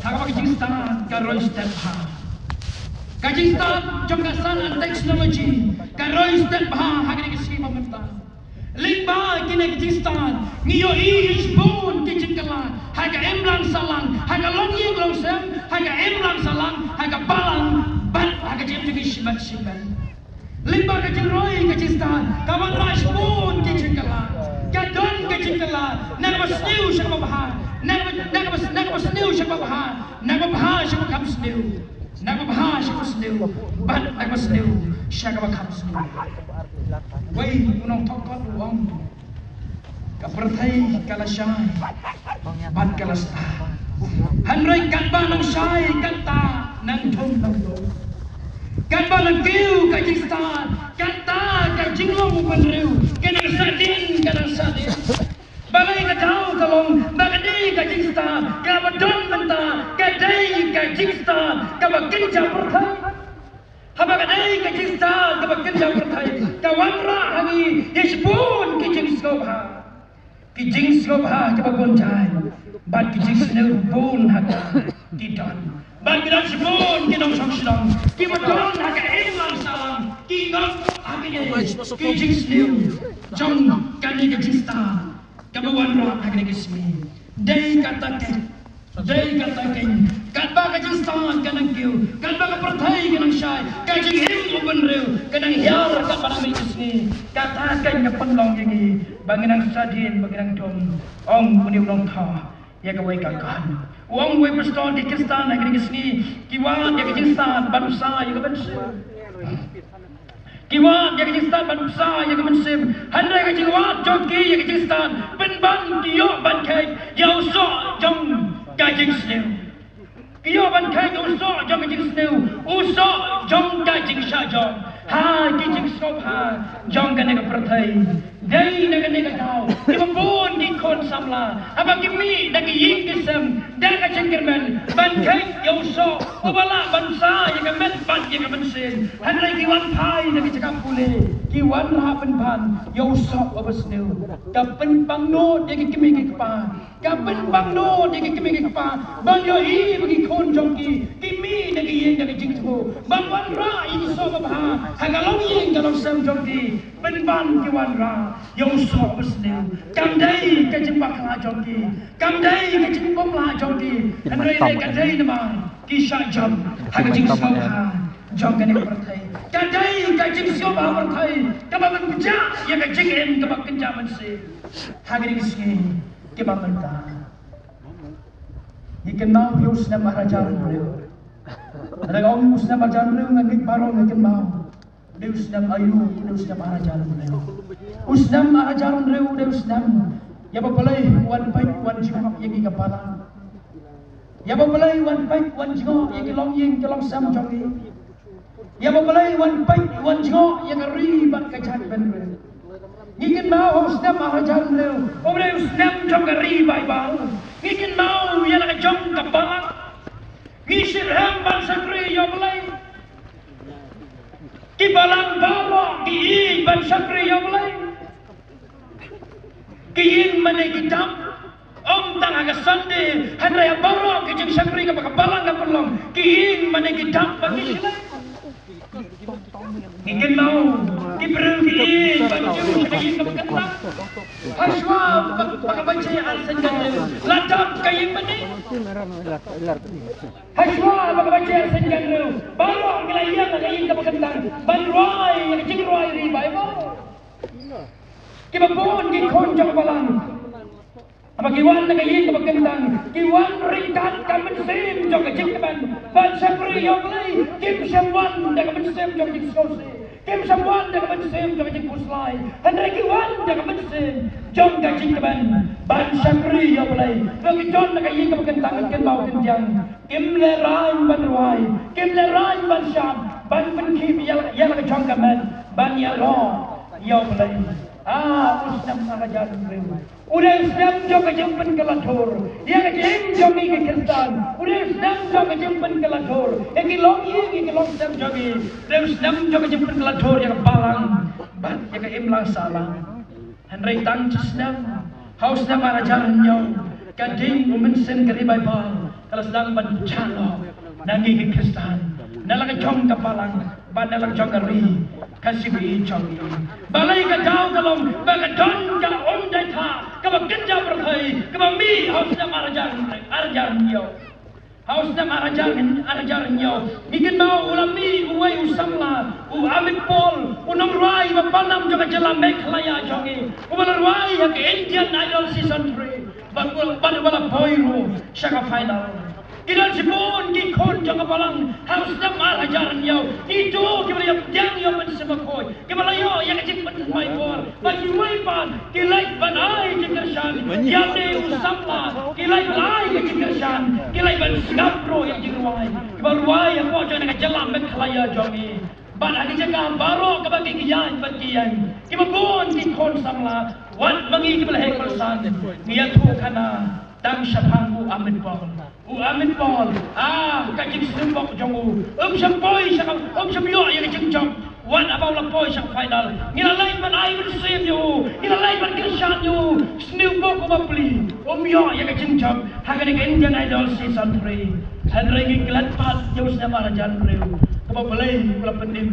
ha kaba ka jingstad ka roi stet bha. Ka jingstad jong ka science and technology ka roi stet bha ha kine ki sngi ba mynta. Lyngba kine ki jingstad ngi ïohi shibun ki jingkylla ha ka imlang sahlang, ha ka longïing longsem, ha ka imlang sahlang, ha ka balang bad ha ka jingim jong ngi shimet shimet. Lyngba ka jingroi ka jingstad ka wanrah shibun ki jingkylla. Ka don ka jingkylla na kaba sniew sha kaba bha, na kaba, na kaba, na kaba sniew sha kaba bha, na kaba bha sha kaba kham sniew, na kaba bha sha kaba sniew bad na kaba sniew sha kaba kham sniew. Wei u nongthoh kot u ong, ka pyrthei ka la shai bad ka la stad, hynrei katba nang shai kata nang thung nang dum. Katba nang kiew ka jingstad, kata ka jinglong u bynriew ka nang sahdien, ka nang sahdien. Balei? Ka daw ka long ba ka dei ka jingstad kaba don mynta ka dei ka jingstad kaba kynja pyrthei. Haba ka dei ka jingstad kaba kynja pyrthei ka wanrah ha ngi ïa shibun ki jingsngewbha. Ki jingsngewbha kiba bun jait bad ki jingsniew bun ha ka ki don. Bad ki don shibun ki nongshong shnong kiba don ha ka imlang sahlang ki ngop ha kine ki jingsniew jong kane ka jingstad kaba wanrah ha kine ki sngi. Dei kata ka Dei kata ka Katba ka jingstad ka nang kiew, katba ka pyrthei ka nang shai, ka jingim u bynriew ka nang hiar katba nang mih ka sngi. Kata ka nang pynlong ïa ngi ba ngi nang sadien, ba ngi nang dum. Ong une u nongthoh ïa kawei ka kan. U ong uwei u pastor, ki Khristan ha kine ki sngi ki wad ïa ka jingstad ban bsa ïa ka mynsiem. Ki wad ïa ka jingstad ban bsa ïa ka mynsiem. Hynrei ka jingwad jong ki ïa ka jingstad pynban ki ïoh ban kheit ïa u soh jong ka jingsniew. Ki ïoh ban kheit ïa u soh jong ka jingsniew, u soh jong ka jingshah jong ha ki jingsngewbha jong kane ka pyrthei. Dei na kane ka daw kiba bun ki khun samla haba ki mih na ki ïing ki sem da ka jingkyrmen ban kheit ïa u soh uba lah ban bsa ïa ka met bad ïa ka mynsiem. Hynrei ki wan phai na ki jaka pule, ki wanrah pynban ïa u soh uba sniew. Ka pynpang nud ïa ki kmie ki kpa, ka pynpang nud ïa ki kmie ki kpa ban ïohi ba ki khun jong ki ki mih na ki ïing da ka jingthmu, ban wanrah ïa ki soh babha ha ka longïing ka longsem jong ki. Pynban ki wanrah ïa u soh uba sniew. Kam dei ka jingbakla jong ki, kam dei ka jingbymlah jong ki, hynrei ka dei namar ki shah jam ha ka jingsngewbha jong kane ka pyrthei. Ka dei ka jingsngewbha pyrthei kaba pynbjah ïa ka jingim kaba kynja mynsiem. Ha kine ki sngi kiba mynta ngi kynmaw ïa u snem ar hajar hynriew. Lada ong u snem ar hajar hynriew, ngan ngeit baroh ngi kynmaw. Dei u snem aïu? Dei u snem ar hajar hynriew. U snem ar hajar hynriew dei u snem ïa ba Blei u wan peit, u wan jngoh ïa ngi ka balang. Ïa ba Blei u wan peit, u wan jngoh ïa ki longïing ki longsem jong ngi. Ïa ba Blei u wan peit, u wan jngoh ïa ka ri bad ka jaitbynriew. Ngi kynmaw ha u snem ar hajar hynriew, u dei u snem jong ka ri Baibl. Ngi kynmaw ïa la ka jong ka balang. Ngi shitrhem ban shakri ïa u Blei. Ki balang baroh ki ïeit ban shakri ïa u Blei. Ki ïing mane ki dap, ym tang ha ka Sunday, hynrei ha baroh ki jingshakri kaba ka balang ka pynlong, ki ïing mane ki dap ba ki shlei. Ngi kynmaw ki briew ki ïeit ban shu sha ka ïing kaba kyntang. Hashwa ba, ba ka baje ar sien ka ïing la dap ka ïing mane. Hashwa ba ka baje ar sien ka ïing, baroh ki la ïeng ha ka ïing kaba kyntang ban rwai ïa ka jingrwai ri Baibl. Kiba bun ki khun jong ka balang, haba ki wan na ka ïing kaba kyntang, ki wan ryngkat ka mynsiem jong ka jingkmen ban shakri ïa u Blei. Kim shym wan da ka mynsiem jong ka jingsngewsih, kim shym wan da ka mynsiem jong ka jingkhuslai, hynrei ki wan da ka mynsiem jong ka jingkmen ban shakri ïa u Blei. Ba ki don na ka ïing kaba kyntang, kynmaw kyndiang, kim lehraiñ ban rwai, kim lehraiñ ban shad, ban pynkhih ïa la, ïa la ka jong ka met ban ïaroh ïa u Blei. Ah, u snem ar hajar hynriew u dei u snem jong ka jingpynkylla dur ïa ka jingim jong ngi ki Khristan. U dei u snem jong ka jingpynkylla dur ïa ki longïing, ïa ki longsem jong ngi. U dei u snem jong ka jingpynkylla dur ïa ka balang bad ïa ka imlang sahlang. Hynrei tang shi snem, ha u snem ar hajar hynñiew, ka ding u mynsiem ka ri Baibl ka la sdang ban jah noh na ngi ki Khristan, na la ka jong ka balang bad na la ka jong ka ri, ka shu ïeit jong ngi. Balei? Ka daw ka long ba ka don ka umdaitah kaba kynja pyrthei kaba mih ha u snem ar hajar, ar hajar hynñiew. Ha u snem ar hajar, ar hajar hynñiew, ngi kynmaw u la mih uwei u samla, u Amit Paul, u nongrwai ba pawnam jong ka jylla Meghalaya jong ngi, uba la rwai ha ka Indian Idol Season three, bad u, bad uba la poi ruh sha ka final. Ki don shibun ki khun jong ka balang ha u snem ar hajar hynñiew, kito kiba la ïoh pdiang ïoh mynsiem bakhuid, kiba la ïoh ïa ka jingpynthymmai bor, bad kiwei pat ki leit ban ai jingkyrshan ïa une u samla, ki leit ban ai ka jingkyrshan, ki leit ban sngap ruh ïa ka jingrwai, kiba rwai hapoh jong ka jylla Meghalaya jong ngi. Bad ha ki jaka baroh kaba ki ïaid bad ki ïeng, kiba bun ki khun samla, wat ma ngi kiba la heh kyrsan, ngi ïathuh khana tang shaphang u Amit Paul. U Amit Paul, ah, ka jingsngewbok jong u, um shym poi sha ka, um shym ïoh ïa ka jingjop. Wat haba u la poi sha ka final, ngi la leit ban ai mynsiem ïa u, ngi la leit ban kyrshan ïa u. Sngewbok u bapli, um ïoh ïa ka jingjop ha kane ka Indian Idol Season three. Hynrei ngi klet pat ïa u snem ar hajar hynriew, kaba Blei u la pynim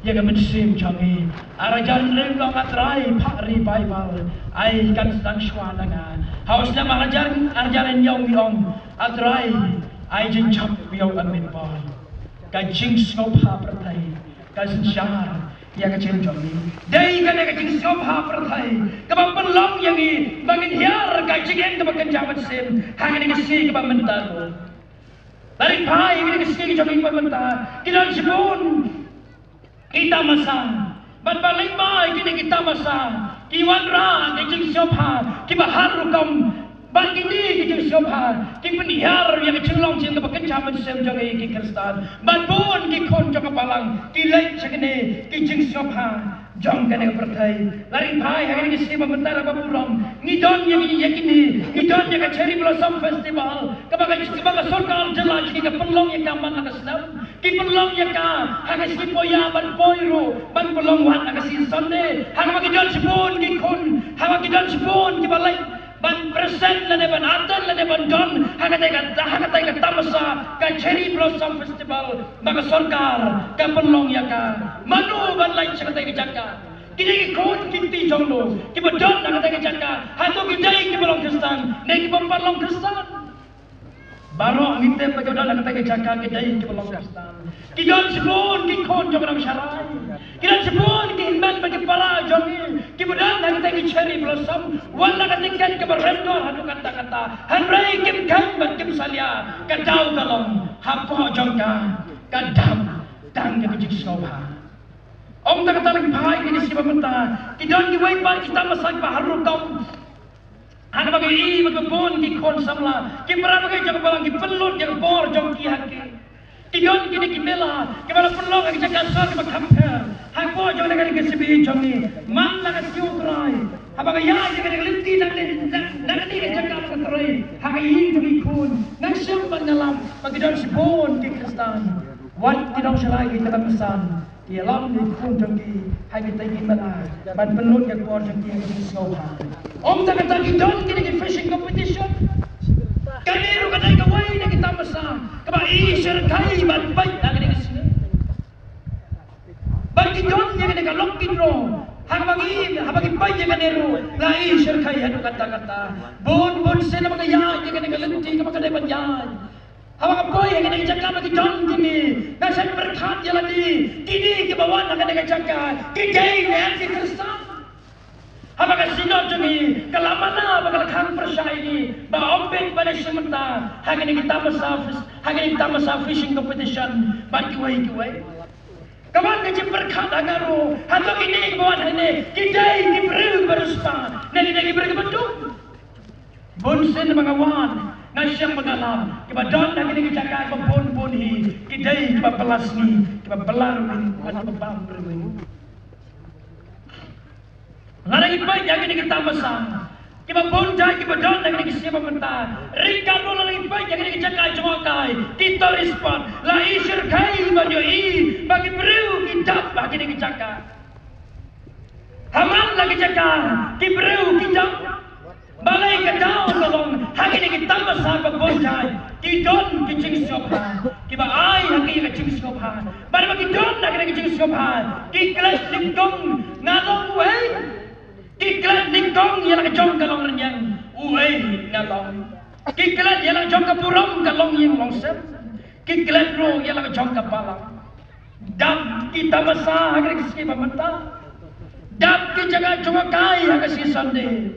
ïa ka mynsiem jong ngi. Ar hajar hynriew, nga ong, A Trai, phah ri Baibl, ai kan sdang shuwa na nga. Ha u snem ar hajar, ar hajar hynñiew ngi ong, A Trai, Ai jingchap ïa u Amit Paul. Ka jingsngewbha pyrthei ka synshar ïa ka jingim jong ngi. Dei kane ka jingsngewbha pyrthei kaba pynlong ïa ngi ba ngin hiar ka jingim kaba kynja mynsiem ha kane ka sngi kaba mynta. Lada phai ha kane ka sngi jong ngi kaba mynta, ki don shibun ki tamasa. Bad ba lyngba kine ki tamasa ki wanrah ki jingsngewbha kiba har rukom. Bad kine ki jingsngewbha ki pynhiar ïa ka jinglong jingim kaba kynja mynsiem jong ngi ki Khristan. Bad bun ki khun jong ka balang ki leit sha kine ki jingsngewbha jong kane ka pyrthei. Lada phai ha kane ka sngi ba mynta, baburom, ngi don ïa kine, ïa kine, ngi don ïa ka Cherry Blossom Festival kaba ka, kaba ka sorkar jylla jong ngi ka pynlong ïa ka man la ka snem. Ki pynlong ïa ka ha ka sngi Poia bad Poi ruh, ban pynlong wat ha ka sngi Sunday. Ha kaba ki don shibun ki khun, ha kaba ki don shibun kiba leit ban present lane ban attend lane ban don ha katei ka, ha katei ka tamasa, ka Cherry Blossom Festival ba ka sorkar ka pynlong ïa ka. Mano ban leit sha katei ka jaka? Kine ki khun ki kti jong no kiba don ha katei ka jaka, hato ki dei kiba long Khristan ne kiba ym pat long Khristan? Baroh ngi tip ba ki don ha katei ka jaka ki dei kiba long Khristan. Ki don shibun ki khun jong ka Nongshakri, ki don shibun ki hynmen bad ki para jong ngi kiba don ha katei ka Cherry Blossom. Wat la ka tiket kaba rem dor haduh katta katta, hynrei kim kheiñ bad kim salia, ka daw ka long hapoh jong ka ka dap tang ka jingsngewbha. Ym tang kata, lada phai ha kine ki sngi ba mynta, ki don kiwei pat ki tamasa kiba har rukom. Ha kaba ki ïohi ba ki bun ki khun samla, ki para bangeit jong ka balang ki pynlut ïa ka bor jong ki ha ki. Ki don kine ki mela kiba la pynlong ha ki jaka sor kiba kham pher. Hapoh jong kane ka C B E jong ngi, man la ka tiew trai, haba nga ïaid ïa kane ka lynti na kane, na, na kane ka jaka ka trai, ha ka ïing jong ki khun, nga shem bad nga lap ba ki don shibun ki Khristan. Wat ki nongshakri ki tymmen basan, ki ïalam ïa ki khun jong ki ha kitei ki mela ban pynlut ïa ka bor jong ki ha ka jingsngewbha. Ym tang kata, ki don kine ki fishing competition. Kane ruh ka dei kawei na ki tamasa kaba i shyrkhei ban peit ha kine ki sngi. Bad ki don ïa kane ka lucky draw. Haba ngi, haba ngi peit ïa kane ruh la i shyrkhei haduh katta katta. Bun bun sien haba nga ïaid ïa kane ka lynti kaba nga dei ban ïaid, haba nga poi ha kane ka jaka ba ki don kine, nga shait pyrkhat ïa lade, kine kiba wan ha kane ka jaka ki dei ne em ki Khristan? Haba ka Synod jong ngi ka la mana bad ka la khang pyrshah ïa ngi ba ym bit ban ïashim bynta ha kine ki tamasa fis-, ha kine ki tamasa fishing competition bad kiwei kiwei. Ka wan ka jingpyrkhat ha nga ruh, hato kine kiba wan hangne ki dei ki briew ba riewspah ne ki dei ki briew kiba duk? Bun sien ba nga wan, nga shem bad nga lap, kiba don ha kine ki jaka kiba bun bun hi ki dei kiba bylla sngi, kiba bylla rwin bad kiba bam rwin. Lada ngi peit ïa kine ki tamasa kiba bun jait kiba don ha kine ki sngi ba mynta, ryngkat ruh lada ngi peit ïa kine ki jaka jngohkai, ki tourist spot, la i shyrkhei ban ïohi ba ki briew ki dap ha kine ki jaka. Ha man la ki jaka ki briew ki dap. Balei ka daw ka long ha kine ki tamasa ba bun jait ki don ki jingsngewbha, kiba ai ha ki ka jingsngewbha. Bad ba ki don ha kine ki jingsngewbha ki klet nyngkong, nga long uei? Ki klet nyngkong ïa la ka jong ka longrynïeng, uei nga long? Ki klet ïa la ka jong ka burom, ka longïing longsem. Ki klet ruh ïa la ka jong ka balang. Dap ki tamasa ha ka sngi ba mynta. Dap ki jaka jngohkai ha ka sngi Sunday.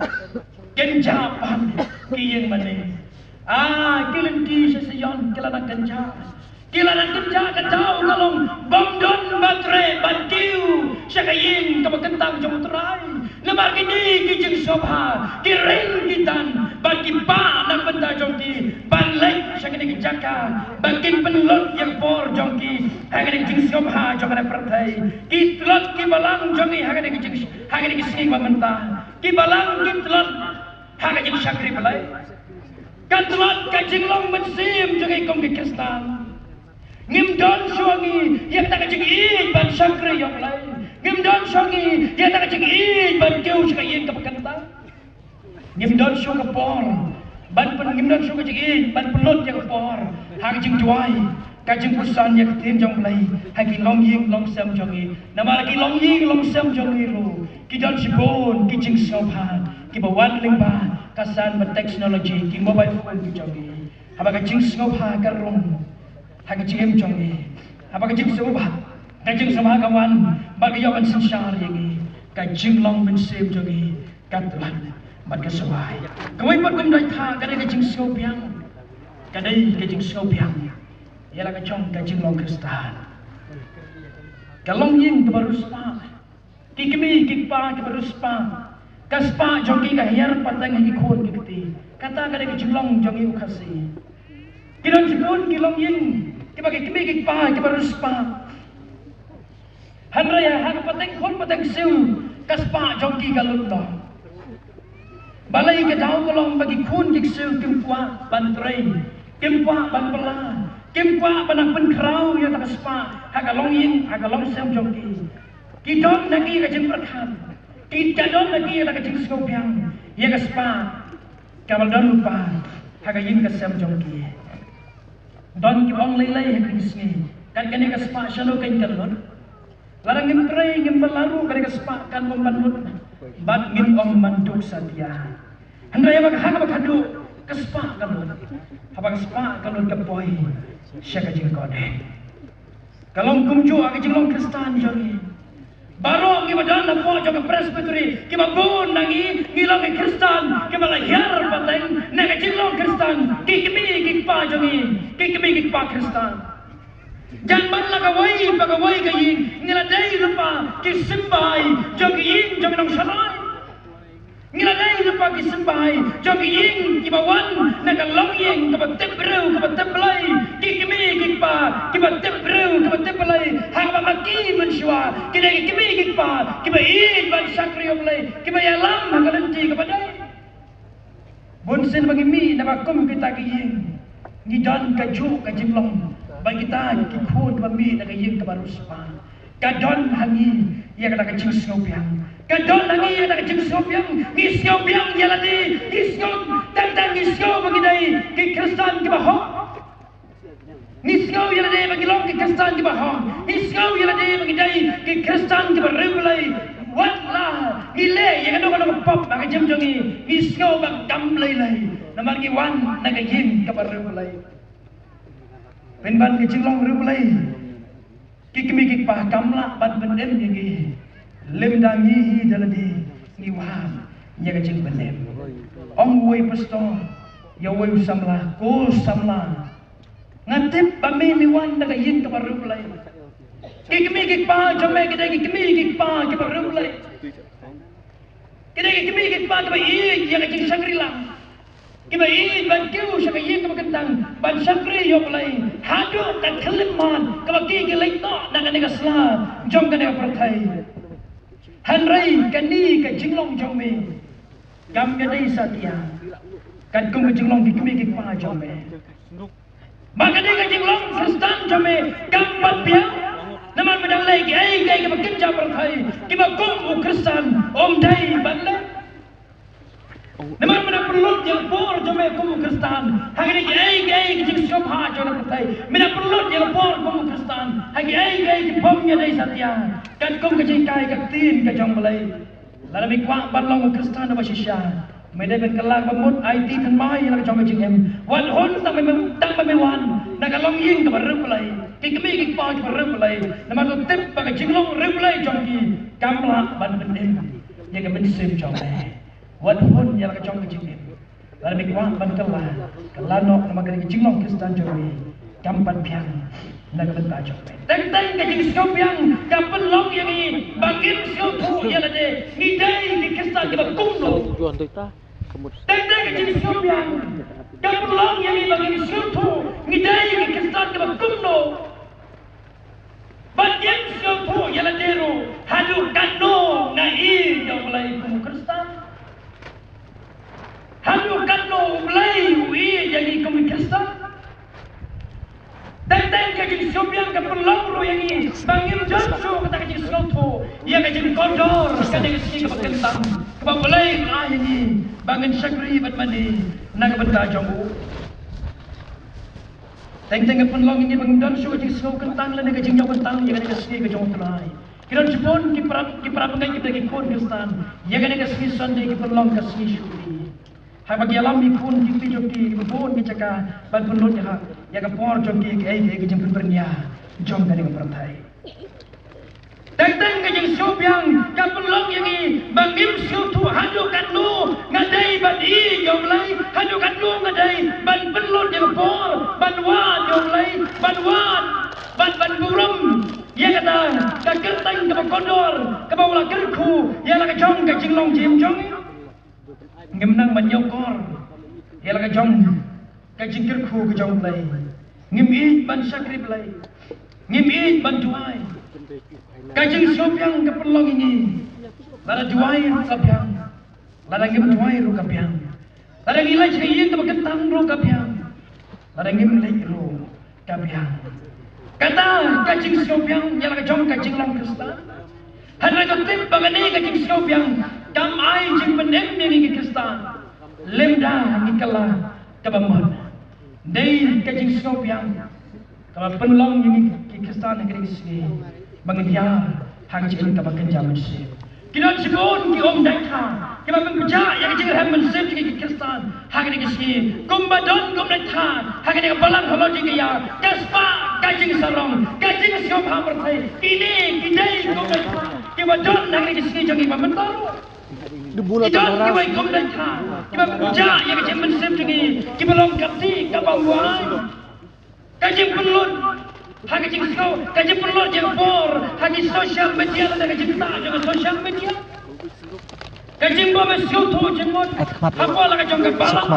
Kynjah pat ki ïing mane. Ah, ki lynti sha Sion ki la nang kynjah. Ki la nang kynjah, ka daw ka long bym don ba treh ban kiew sha ka ïing kaba kyntang jong U Trai. Namar kine ki jingsngewbha ki ring ki tan bad ki pah na ka bynta jong ki ban leit sha kine ki jaka ba kin pynlut ïa ka bor jong ki ha kine ki jingsngewbha jong kane ka pyrthei. Ki tlot ki balang jong ngi ha kine ki jings-, ha kine ki sngi ba mynta. Ki balang ki tlot ha ka jingshakri Blei. Ka tlot ka jinglong mynsiem jong ngi kum ki Khristan. Ngim don shuh ngi ïa kata ka jingïeit ban shakri ïa U Blei. Ngim don shuh ngi ïa kata ka jingïeit ban kiew sha ka ïing kaba kyntang. Ngim don shuh ka por ban pyn-, ngim don shuh ka jingïeit ban pynlut ïa ka por ha ka jingduwai, ka jingpuson ïa ka ktien jong U Blei ha ki longïing longsem jong ngi. Namar ki longïing longsem jong ngi ruh ki don shibun ki jingsngewbha kiba wan lyngba ka san bad technology, ki mobile phone ki jong ngi. Haba ka jingsngewbha ka rung ha ka jingim jong ngi, haba ka jingsngewbha, ka jingsngewbha ka wan, ba ka ïoh ban synshar ïa ngi, ka jinglong mynsiem jong ngi ka tlot bad ka sngewbha. Kawei pat kum dei tha, ka dei ka jingsngewbiang. Ka dei ka jingsngewbiang ïa la ka jong ka jinglong Khristan. Ka longïing kaba riewspah. Ki kmie ki kpa kiba riewspah. Ka spah jong ki ka hiar pateng ha ki khun ki kti. Kata ka dei ka jinglong jong ngi u Khasi. Ki don shibun ki longïing kiba ki kmie ki kpa kiba riewspah. Hynrei ha ka pateng khun pateng ksiew, ka spah jong ki ka lut noh. Balei? Ka daw ka long ba ki khun ki ksiew kim kwah ban trei, kim kwah ban bylla, kim kwah ban nang pynkhraw ïa ka spah ha ka longïing, ha ka longsem jong ki. Ki don na ki ka jingpyrkhat, ki ka don na ki ka jingsngewbiang ïa ka spah kaba la don lypa ha ka ïing ka sem jong ki. Don kiba ong lei lei ha ka sngi, kat kane ka spah shano kan ka lut. Lada ngim trei, ngim bylla ruh, kane ka spah kan ym ban lut. Bad ngin ym ban duk satia. Hynrei haba ka, haba ka duk, ka spah ka lut. Haba ka spah ka lut ka poi sha ka jingkohnguh. Ka long kumjuh ha ka jinglong Khristan jong ngi. Baroh ngi ba don hapoh jong ka Presbytery, kiba bun na ngi ngi long ki Khristan kiba la hiar pateng na ka jinglong Khristan. Ki kmie ki kpa jong ngi, ki kmie ki kpa Khristan. Jan ban la kawei pa kawei ka ïing, ngi la dei lypa ki symbahai jong ki ïing jong ki nongshakri. Ngi la dei lypa ki symbahai jong ki ïing kiba wan na ka longïing kaba tip briew kaba tip Blei. Ki kmie ki kpa kiba tip briew kaba tip Blei, ha kaba ma ki mynshuwa ki dei ki kmie ki kpa kiba ïeit ban shakri ïa U Blei, kiba ïalam ha ka lynti kaba dei. Bunsien ba ngi mih na ba kum kita ki ïing, ngi don kajuh ka jinglong ba kita ki khun ba mih na ka ïing kaba riewspah. Ka don ha ngi ïa kata ka jingsngewbiang. Ka don ha ngi ïa kata ka jingsngewbiang. Ngi sngewbiang ïa lade, ngi sngew tang tang, ngi sngew ba ngi dei ki Khristan kiba hok. Ngi sngew ïa lade ba ngi long ki Khristan kiba hok. Ngi sngew ïa lade ba ngi dei ki Khristan kiba riewblei. Wat la ngi leh ïa kano kano ka pop ha ka jingim jong ngi, ngi sngew ba kam lei lei namar ngi wan na ka ïing kaba riewblei. Pynban ka jinglong riewblei. Ki kmie ki kpa kam lah ban pynim ïa ngi lymda ngi hi da lade ngi wad ïa ka jingpynim. Ong uwei u pastor ïa uwei u samla, ko samla, nga tip ba me me wan na ka ïing kaba riewblei. Ki kmie ki kpa jong me ki dei ki kmie ki kpa kiba riewblei. Ki dei ki kmie ki kpa kiba ïeit ïa ka jingshakri lang, kiba ïeit ban kiew sha ka ïing kaba kyntang ban shakri ïa U Blei haduh ka khyllipmat kaba ki ki leit noh na kane ka sla jong kane ka pyrthei. Hynrei kane ka jinglong jong me kam ïadei satia katkum ka jinglong ki kmie ki kpa jong me. Ba kane ka jinglong Khristan jong me kam pat biang. Namar me dang leh kiei kiei kiba kynja pyrthei kiba kum u Khristan ym dei ban leh. Namar me dang pynlut ïa la por jong me kum u Khristan ha kine kiei kiei ki jingsngewbha jong la pyrthei. Me dang pynlut ïa la por kum u Khristan ha kiei kiei ki bym ïadei satia katkum ka jinghikai ka ktien ka jong U Blei. Lada me kwah ban long u Khristan uba shisha, me dei ban kylla kaba mut aiti thymmai ïa la ka jong ka jingim. Wat hun tang ba me, tang ba me wan na ka longïing kaba riewblei, ki kmie ki kpa kiba riewblei. Namar to tip ba ka jinglong riewblei jong ki kam lah ban pynim ïa ka mynsiem jong me. Wat hun ïa la ka jong ka jingim. Lada me kwah ban kylla, kylla noh namar ka jinglong Khristan jong me kam pat biang na ka bynta jong me. Teng teng ka jingsngewbiang ka pynlong ïa ngi ba ngim sngewthuh ïa lade ngi dei ki Khristan kiba kumno. Teng teng ka jingsngewbiang ka pynlong ïa ngi ba ngim sngewthuh ngi dei ki Khristan kiba kumno. Bad ngim sngewthuh ïa lade ruh haduh katno nga ïeit ïa U Blei kum u Khristan. Haduh katno U Blei u ïeit ïa ngi kum ki Khristan. Teng teng ka jingsngewbiang ka pynlong ruh ïa ngi ba ngim don shuh kata ka jingsngewthuh ïa ka jingkordor kane ka sngi kaba kyntang kaba U Blei u ai ïa ngi ba ngin shakri bad mane na ka bynta jong u. Teng teng ka pynlong ïa ngi ba ngim don shuh ka jingsngew kyntang lane ka jingïoh kyntang ïa kane ka sngi ka jong U Trai. Ki don shibun ki para, ki para bangeit kiba dei ki khun Khristan, ïa kane ka sngi Sunday ki pynlong ka sngi shukri. Haba ki ïalam ïa ki khun ki kti jong ki, ki bun ki jaka ban pynlut ïa ka, ïa ka por jong ki, kaei kaei ka jingpynbyrngia jong kane ka pyrthei. Teng teng ka jingsngewbiang ka pynlong ïa ngi ba ngim sngewthuh haduh katno nga dei ban ïeit ïa U Blei, haduh katno nga dei ban pynlut ïa ka por ban wad ïa U Blei, ban wad, ban, ban burom ïa kata ka kyrteng kaba kordor kaba U la kyrkhu ïa la ka jong ka jinglong jingim jong ngi. Ngim nang ban ïakor ïa la ka jong ka jingkyrkhu ka jong U Blei. Ngim ïeit ban shakri Blei. Ngim ïeit ban duwai. Ka jingsngewbiang ka pynlong ïa ngi. Lada duwai ruh ka biang. Lada ngim duwai ruh ka biang. Lada ngi leit sha ka ïing kaba kyntang ruh ka biang. Lada ngim leit ruh ka biang. Kata ka jingsngewbiang ïa la ka jong ka jinglong Khristan. Hynrei to tip ba kane ka jingsngewbiang kam ai jingpynim ïa ngi ki Khristan lymda ngi kylla kaba mut. Dei ka jingsngewbiang kaba pynlong ïa ngi ki Khristan ha kane ka sngi ba ngin ïar ha ka jingim kaba kynja mynsiem. Ki don shibun ki um dait ha kiba pynpjah ïa ka jingrhem mynsiem jong ngi ki Khristan ha kane ka sngi. Kumba don ki um dait ha ha kane ka balang halor jong ka ïa ka spah ka jingsarong ka jingsngewbha pyrthei. Kine ki dei ki um dait ha kiba don ha kane ka sngi jong ngi ba mynta ruh. Ki don kiwei ki um dait ha kiba pynpjah ïa ka jingmynsiem jong ngi kiba long ka kti kaba wai. Ka jingpynlut ha ka jingsngew, ka jingpynlut jingpor ha ki social media lane ka jingktah jong ka social media. Ka jingbym sngewthuh jingmut hapoh la ka jong ka balang.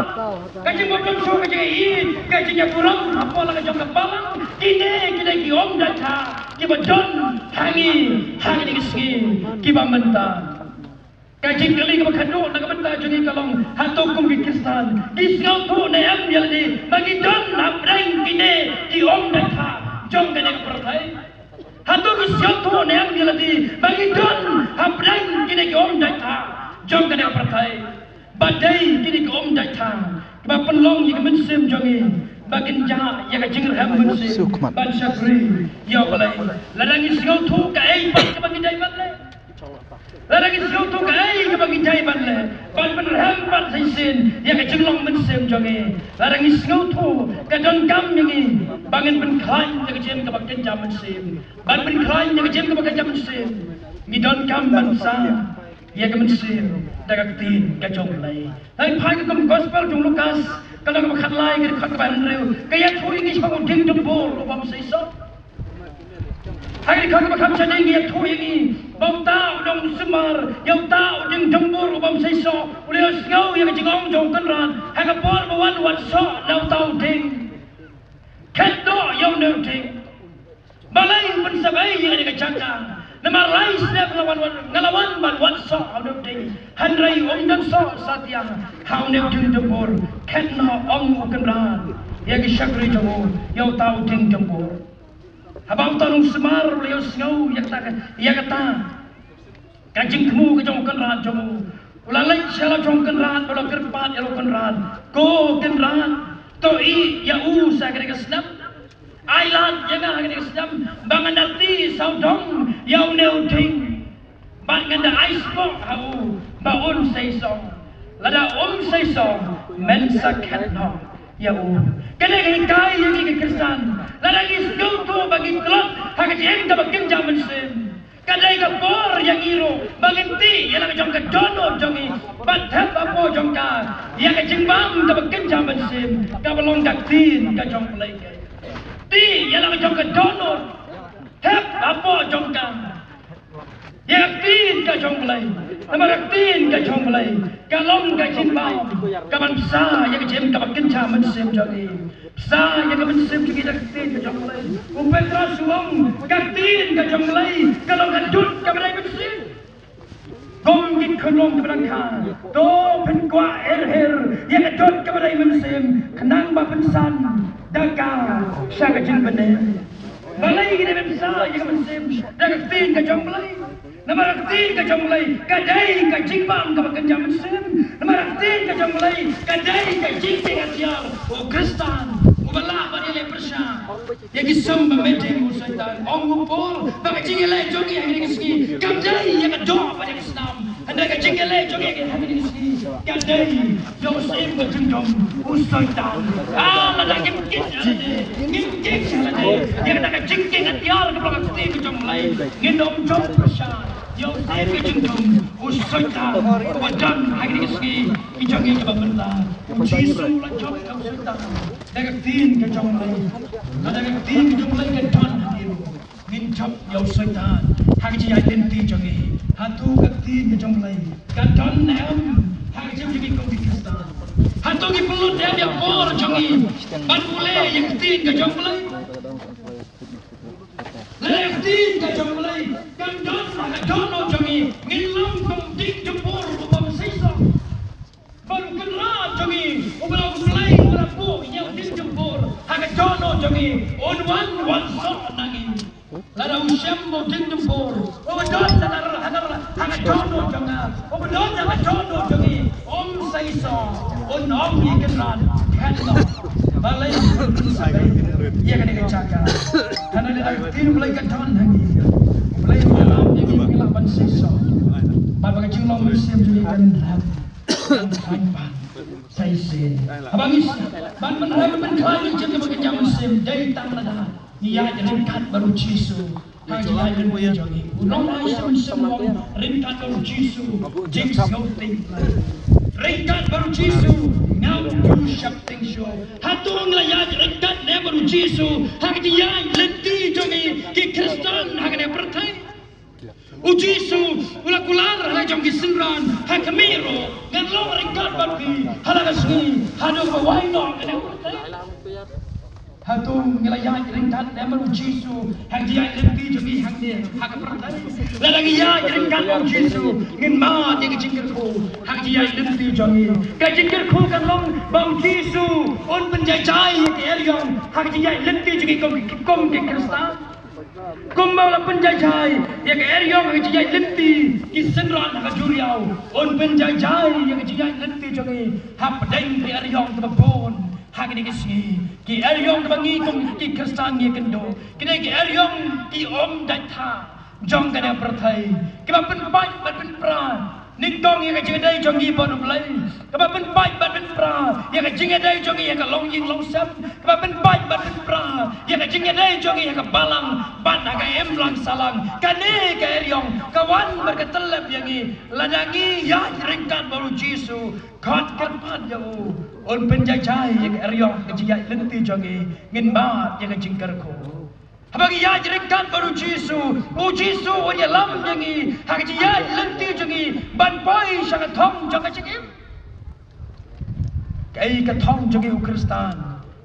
Ka jingbym sngewthuh ka jingïeit, ka jingïaburom hapoh la ka jong ka balang. Kine kine ki um dait ha kiba don ha ngi ha kine ki sngi kiba mynta. Ka jingkylli kaba khadduh na ka bynta jong ngi ka long, hato kum ki Khristan ki sngewthuh ne em ïa lade ba ngi don hapdeng kine ki um dait ha jong kane ka pyrthei? Hato ki sngewthuh ne em ïa lade ba ngi don hapdeng kine ki um dait ha jong kane ka pyrthei? Ba dei kine ki um dait ha kiba pynlong ïa ka mynsiem jong ngi ba kin jah ïa ka jingrhem mynsiem ban shakri ïa U Blei. Lada ngi sngewthuh kaei pat kaba ngi dei ban leh. Lada ngi sngewthuh kaei kaba ngi dei ban leh ban pynrhem ban shisien ïa ka jinglong mynsiem jong ngi. Lada ngi sngewthuh ka donkam ïa ngi ba ngin pynkhlaiñ ïa ka jingim kaba kynja mynsiem. Ban pynkhlaiñ ïa ka jingim kaba kynja mynsiem ngi donkam ban sa ïa ka mynsiem da ka ktien ka jong U Blei. Hynrei phai ka kum gospel jong Lukas ka lynnong kaba khatlai ka dkhot kaba hynriew ka ïathuh ïa ngi shaphang u dieng dymbur u bym seisoh. Ha ka dkhot kaba kham shane ka ïathuh ïa ngi ba uta u nongsumar ïa uta u dieng dymbur u bym seisoh u la ïohsngew ïa ka jingong jong u kynrad ha ka por ba wan wad soh na uta u dieng. Khet noh ïa une u dieng. Balei u pynsep ei ïa kane ka jaka? Namar lai snem nga la wan, nga la wan ban wad soh ha une u dieng. Hynrei um don soh satia ha une u dieng dymbur. Khet noh, ong u kynrad ïa ki shakri jong u, ïa uta u dieng dymbur. Haba uta u nongsumar u la ïohsngew ïa kata, ïa kata ka jingthmu ka jong u kynrad jong u, u la leit sha la jong u kynrad, u la kyrpad ïa la u kynrad, ko kynrad, to ïeh ïa u sa kane ka snem. Ai lad ïa nga ha kane ka snem ba ngan da tih sawdong ïa une u dieng. Bad ngan da ai spah ha u ba un seisoh. Lada um seisoh, men sa khet noh ïa u. Kane ka hikai ïa ngi ki Khristan. Lada ngi sngewthuh ba ngi tlot ha ka jingim kaba kynja mynsiem, ka dei ka por ïa ngi ruh ba ngin tih ïa la ka jong ka dohnud jong ngi bad thep hapoh jong ka ïa ka jingbam kaba kynja mynsiem kaba long ka ktien ka jong U Blei. Tih ïa la ka jong ka dohnud, thep hapoh jong ka ïa ka ktien ka jong U Blei. Namar ka ktien ka jong U Blei ka long ka jingbam kaban bsa ïa ka jingim kaba kynja mynsiem jong ngi. Bsa ïa ka mynsiem jong ngi da ka ktien ka jong U Blei. U Petros u ong ka ktien ka jong U Blei ka long ka dud kaba dei mynsiem. Kum ki khunlung kiba dang kha, to phin kwah her her ïa ka dud kaba dei mynsiem khnang ba phin san da ka sha ka jingbymhun. Balei ngi dei ban bsa ïa ka mynsiem da ka ktien ka jong U Blei? Namar ka ktien ka jong U Blei ka dei ka jingbam kaba kynja mynsiem. Namar ka ktien ka jong U Blei ka dei ka jingtieng atiar u Khristan uba lah ban ïaleh pyrshah ïa ki symbai meeting u Soitan. Ong u Paul ba ka jingïaleh jong ngi ha kine ki sngi kam dei ïa ka doh bad ïa ka snam. Hynrei ka jingïaleh jong ngi ha kine ki sngi Ka dei ïa u syiem ka jingdum u Soitan. Ah, lada ngim kit ïa lade, ngim kit ïa lade ïa kata ka jingkieng atiar kaba long ka ktien ka jong U Blei, ngin ym jop pyrshah ïa u syiem ka jingdum u Soitan uba don ha kine ki sngi ki jong ngi kiba mynta. U Jisu u la jop ïa u Soitan da ka ktien ka jong U Blei. Lada ka ktien ka jong U Blei ka don ha ngi ruh, ngin jop ïa u Soitan ha ka jingïaid lynti jong ngi. Hato ka ktien ka jong U Blei ka don ne em ha ka jingim jong ngi kum ki Khristan? Hato ngi pynlut ne em ïa ka por jong ngi ban pule ïa ka ktien ka jong U Blei? Lada ka ktien ka jong U Blei kan don ha ka dohnud jong ngi, ngin long kum u dieng jympur uba bym seisoh. Bad u Kynrad jong ngi uba long U Blei uba la buh ïa u dieng jympur ha ka dohnud jong ngi, un wan wan soh na ngi. Lada u shem ba u dieng jympur uba don ha ka, ha ka, ha ka dohnud jong nga, uba don ha ka dohnud jong ngi, um seisoh, un ong ïa u Kynrad, khet noh. Balei un sa ïa kane ka jaka? Hynrei lada ka ktien U Blei ka don ha ngi, U Blei u ïalam ïa ngi, ngi lah ban seisoh. Bad ba ka jinglong mynsiem jong ngi kan lap, kan lap ban sa shisien. Haba ngi ban pynhap ban pynkhlaiñ ïa ka jingim kaba kynja mynsiem dei tang lada ngi ïaid ryngkat bad u Jisu ha ka jingïaid lynti jong ngi. U nongïaid mynsiem u ong ryngkat bad u Jisu jingsngewthuh. Ryngkat bad u Jisu ngam ju sheptieng shuh. Hato ngi la ïaid ryngkat ne bad u Jisu ha ka jingïaid lynti jong ngi ki Khristan ha kane ka pyrthei? U Jisu u la kular ha la jong ki synran, ha khmih ruh ngan long ryngkat bad phi ha la ka sngi haduh ba wai noh kane ka pyrthei. Hato ngi la ïaid ryngkat ne bad u Jisu ha ka jingïaid lynti jong ngi hangne ha ka pyrthei? Lada ngi ïaid ryngkat bad u Jisu, ngin mad ïa ka jingkyrkhu ha ka jingïaid lynti jong ngi. Ka jingkyrkhu kan long ba u Jisu un pynjai jai ïa ka eriong ha ka jingïaid lynti jong ngi kum, kum ki Khristan. Kumba u la pynjai jai ïa ka eriong ha ka jingïaid lynti ki synran ha ka duriaw, un pynjai jai ïa ka jingïaid lynti jong ngi hapdeng ki eriong kiba bun ha kine ki sngi, ki eriong kiba ngi kum ki Khristan ngi ïakynduh. Kine ki eriong ki um dait thah jong kane ka pyrthei, kiba pynpait bad pynpra nyngkong ïa ka jingïadei jong ngi bad U Blei, kaba pynpait bad pynpra ïa ka jingïadei jong ngi ha ka longïing longsem, kaba pynpait bad pynpra ïa ka jingïadei jong ngi ha ka balang bad ha ka imlang sahlang. Kane ka eriong ka wan bad ka tyllep ïa ngi. Lada ngi ïaid ryngkat bad u Jisu, khot kyrpad ïa u un pynjai jai ïa ka eriong ha ka jingïaid lynti jong ngi, ngin mad ïa ka jingkyrkhu. Haba ngi ïaid ryngkat bad u Jisu, u Jisu un ïalam ïa ngi ha ka jingïaid lynti jong ngi ban poi sha ka thong jong ka jingim. Kaei ka thong jong ngi u Khristan?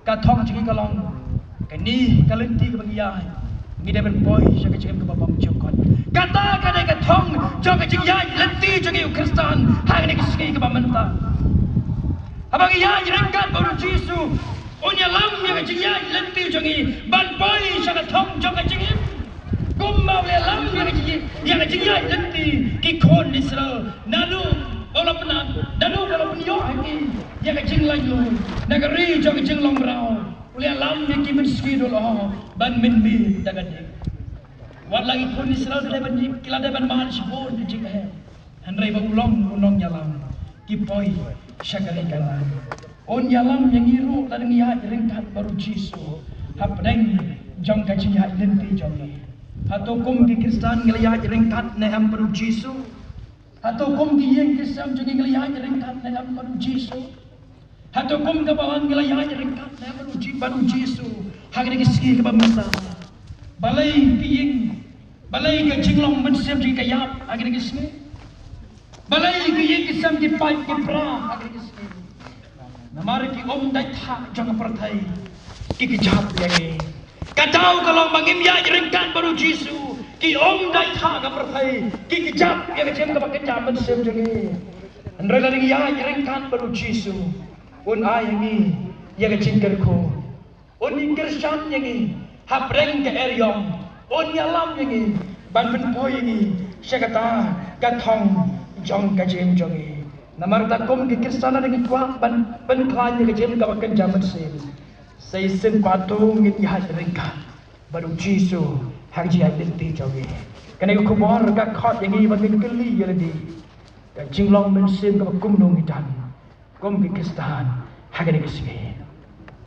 Ka thong jong ngi ka long kane ka lynti kaba ngi ïaid, ngi dei ban poi sha ka jingim kaba bym jukut. Kata ka dei ka thong jong ka jingïaid lynti jong ngi u Khristan ha kane ka sngi kaba mynta. Haba ngi ïaid ryngkat bad u Jisu, un ïalam ïa ka jingïaid lynti jong ngi ban poi sha ka thong jong ka jingim. Kumba u la ïalam ïa ka jingïaid, ïa ka jingïaid lynti ki khun Israel, naduh ba u la pynïaid, naduh ba u la pynïoh ha ki ïa ka jinglaitluid na ka ri jong ka jinglong mraw, u la ïalam ïa ki mynsngi duh lyoh ban mynmiet da ka ding. Wat la ki khun Israel ki la dei ban, ki la dei ban mad shibun ka jingeh. Hynrei ba u long u nongïalam, ki poi sha ka ri Kanaan. Un ïalam ïa ngi ruh lada ngi ïaid ryngkat bad u Jisu hapdeng jong ka jingïaid lynti jong ngi. Hato kum ki Khristan ngi la ïaid ryngkat ne em bad u Jisu? Hato kum ki ïing ki sem jong ngi ngi la ïaid ryngkat ne em bad u Jisu? Hato kum ka balang ngi la ïaid ryngkat ne em bad u Ji-, bad u Jisu ha kane ka sngi kaba mynta? Balei ki ïing, balei ka jinglong mynsiem jong ngi ka ïap ha kane ka sngi? Balei ki ïing ki sem ki pait ki pra ha kane ka sngi? Namar ki um dait thah jong ka pyrthei ki kjap ïa ngi. Ka daw ka long ba ngim ïaid ryngkat bad u Jisu, ki um dait thah ka pyrthei ki kjap ïa ka jingim kaba kynja mynsiem jong ngi. Hynrei lada ngi ïaid ryngkat bad u Jisu, un ai ïa ngi ïa ka jingkyrkhu. Un ïeng kyrshan ïa ngi hapdeng ka eriong. Un ïalam ïa ngi ban pynpoi ïa ngi sha kata ka thong jong ka jingim jong ngi. Namar kata kum ki Khristan lada ngi kwah ban pynkhlaiñ ïa ka jingim kaba kynja mynsiem, sa shisien pat to ngin ïaid ryngkat bad u Jisu ha ka jingïaid lynti jong ngi. Kane ka khubor ka khot ïa ngi ba ngin kylli ïa lade. Ka jinglong mynsiem kaba kumno ngi don kum ki Khristan ha kane ka sngi.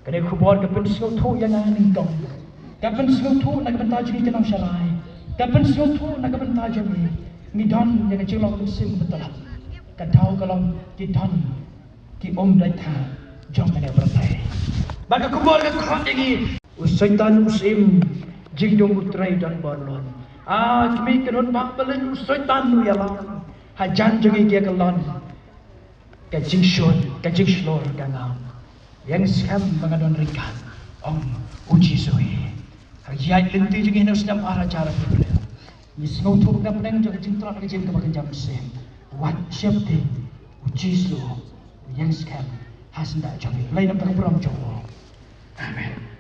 Kane ka khubor ka pynsngewthuh ïa nga nyngkong. Ka pynsngewthuh na ka bynta jong ngi ki nongsharai. Ka pynsngewthuh na ka bynta jong ngi. Ngi don ïa ka jinglong mynsiem kaba tlot. Ka daw ka long ki don ki umdait ha jong kane ka pyrthei. Bad ka khubor ka khot ïa ngi. U Soitan u syiem jingdum u trei don bor lon. A kmie kynhun bah, balei u Soitan u ïalam hajan jong ngi ki ïa ka lon? Ka jingshun, ka jingshlur ka ngam. Ïeng skhem ba nga don ryngkat, ong u Jisu. Ha ïaid lynti jong ngi ha u snem ar hajar arphew hynriew, ngi sngewthuh ka bneng jong ka jingtlot ka jingkynjam mynsiem. Wat sheptieng, u Jisu u ïeng skhem ha syndah jong ngi. Lei na ka burom jong u. Amen.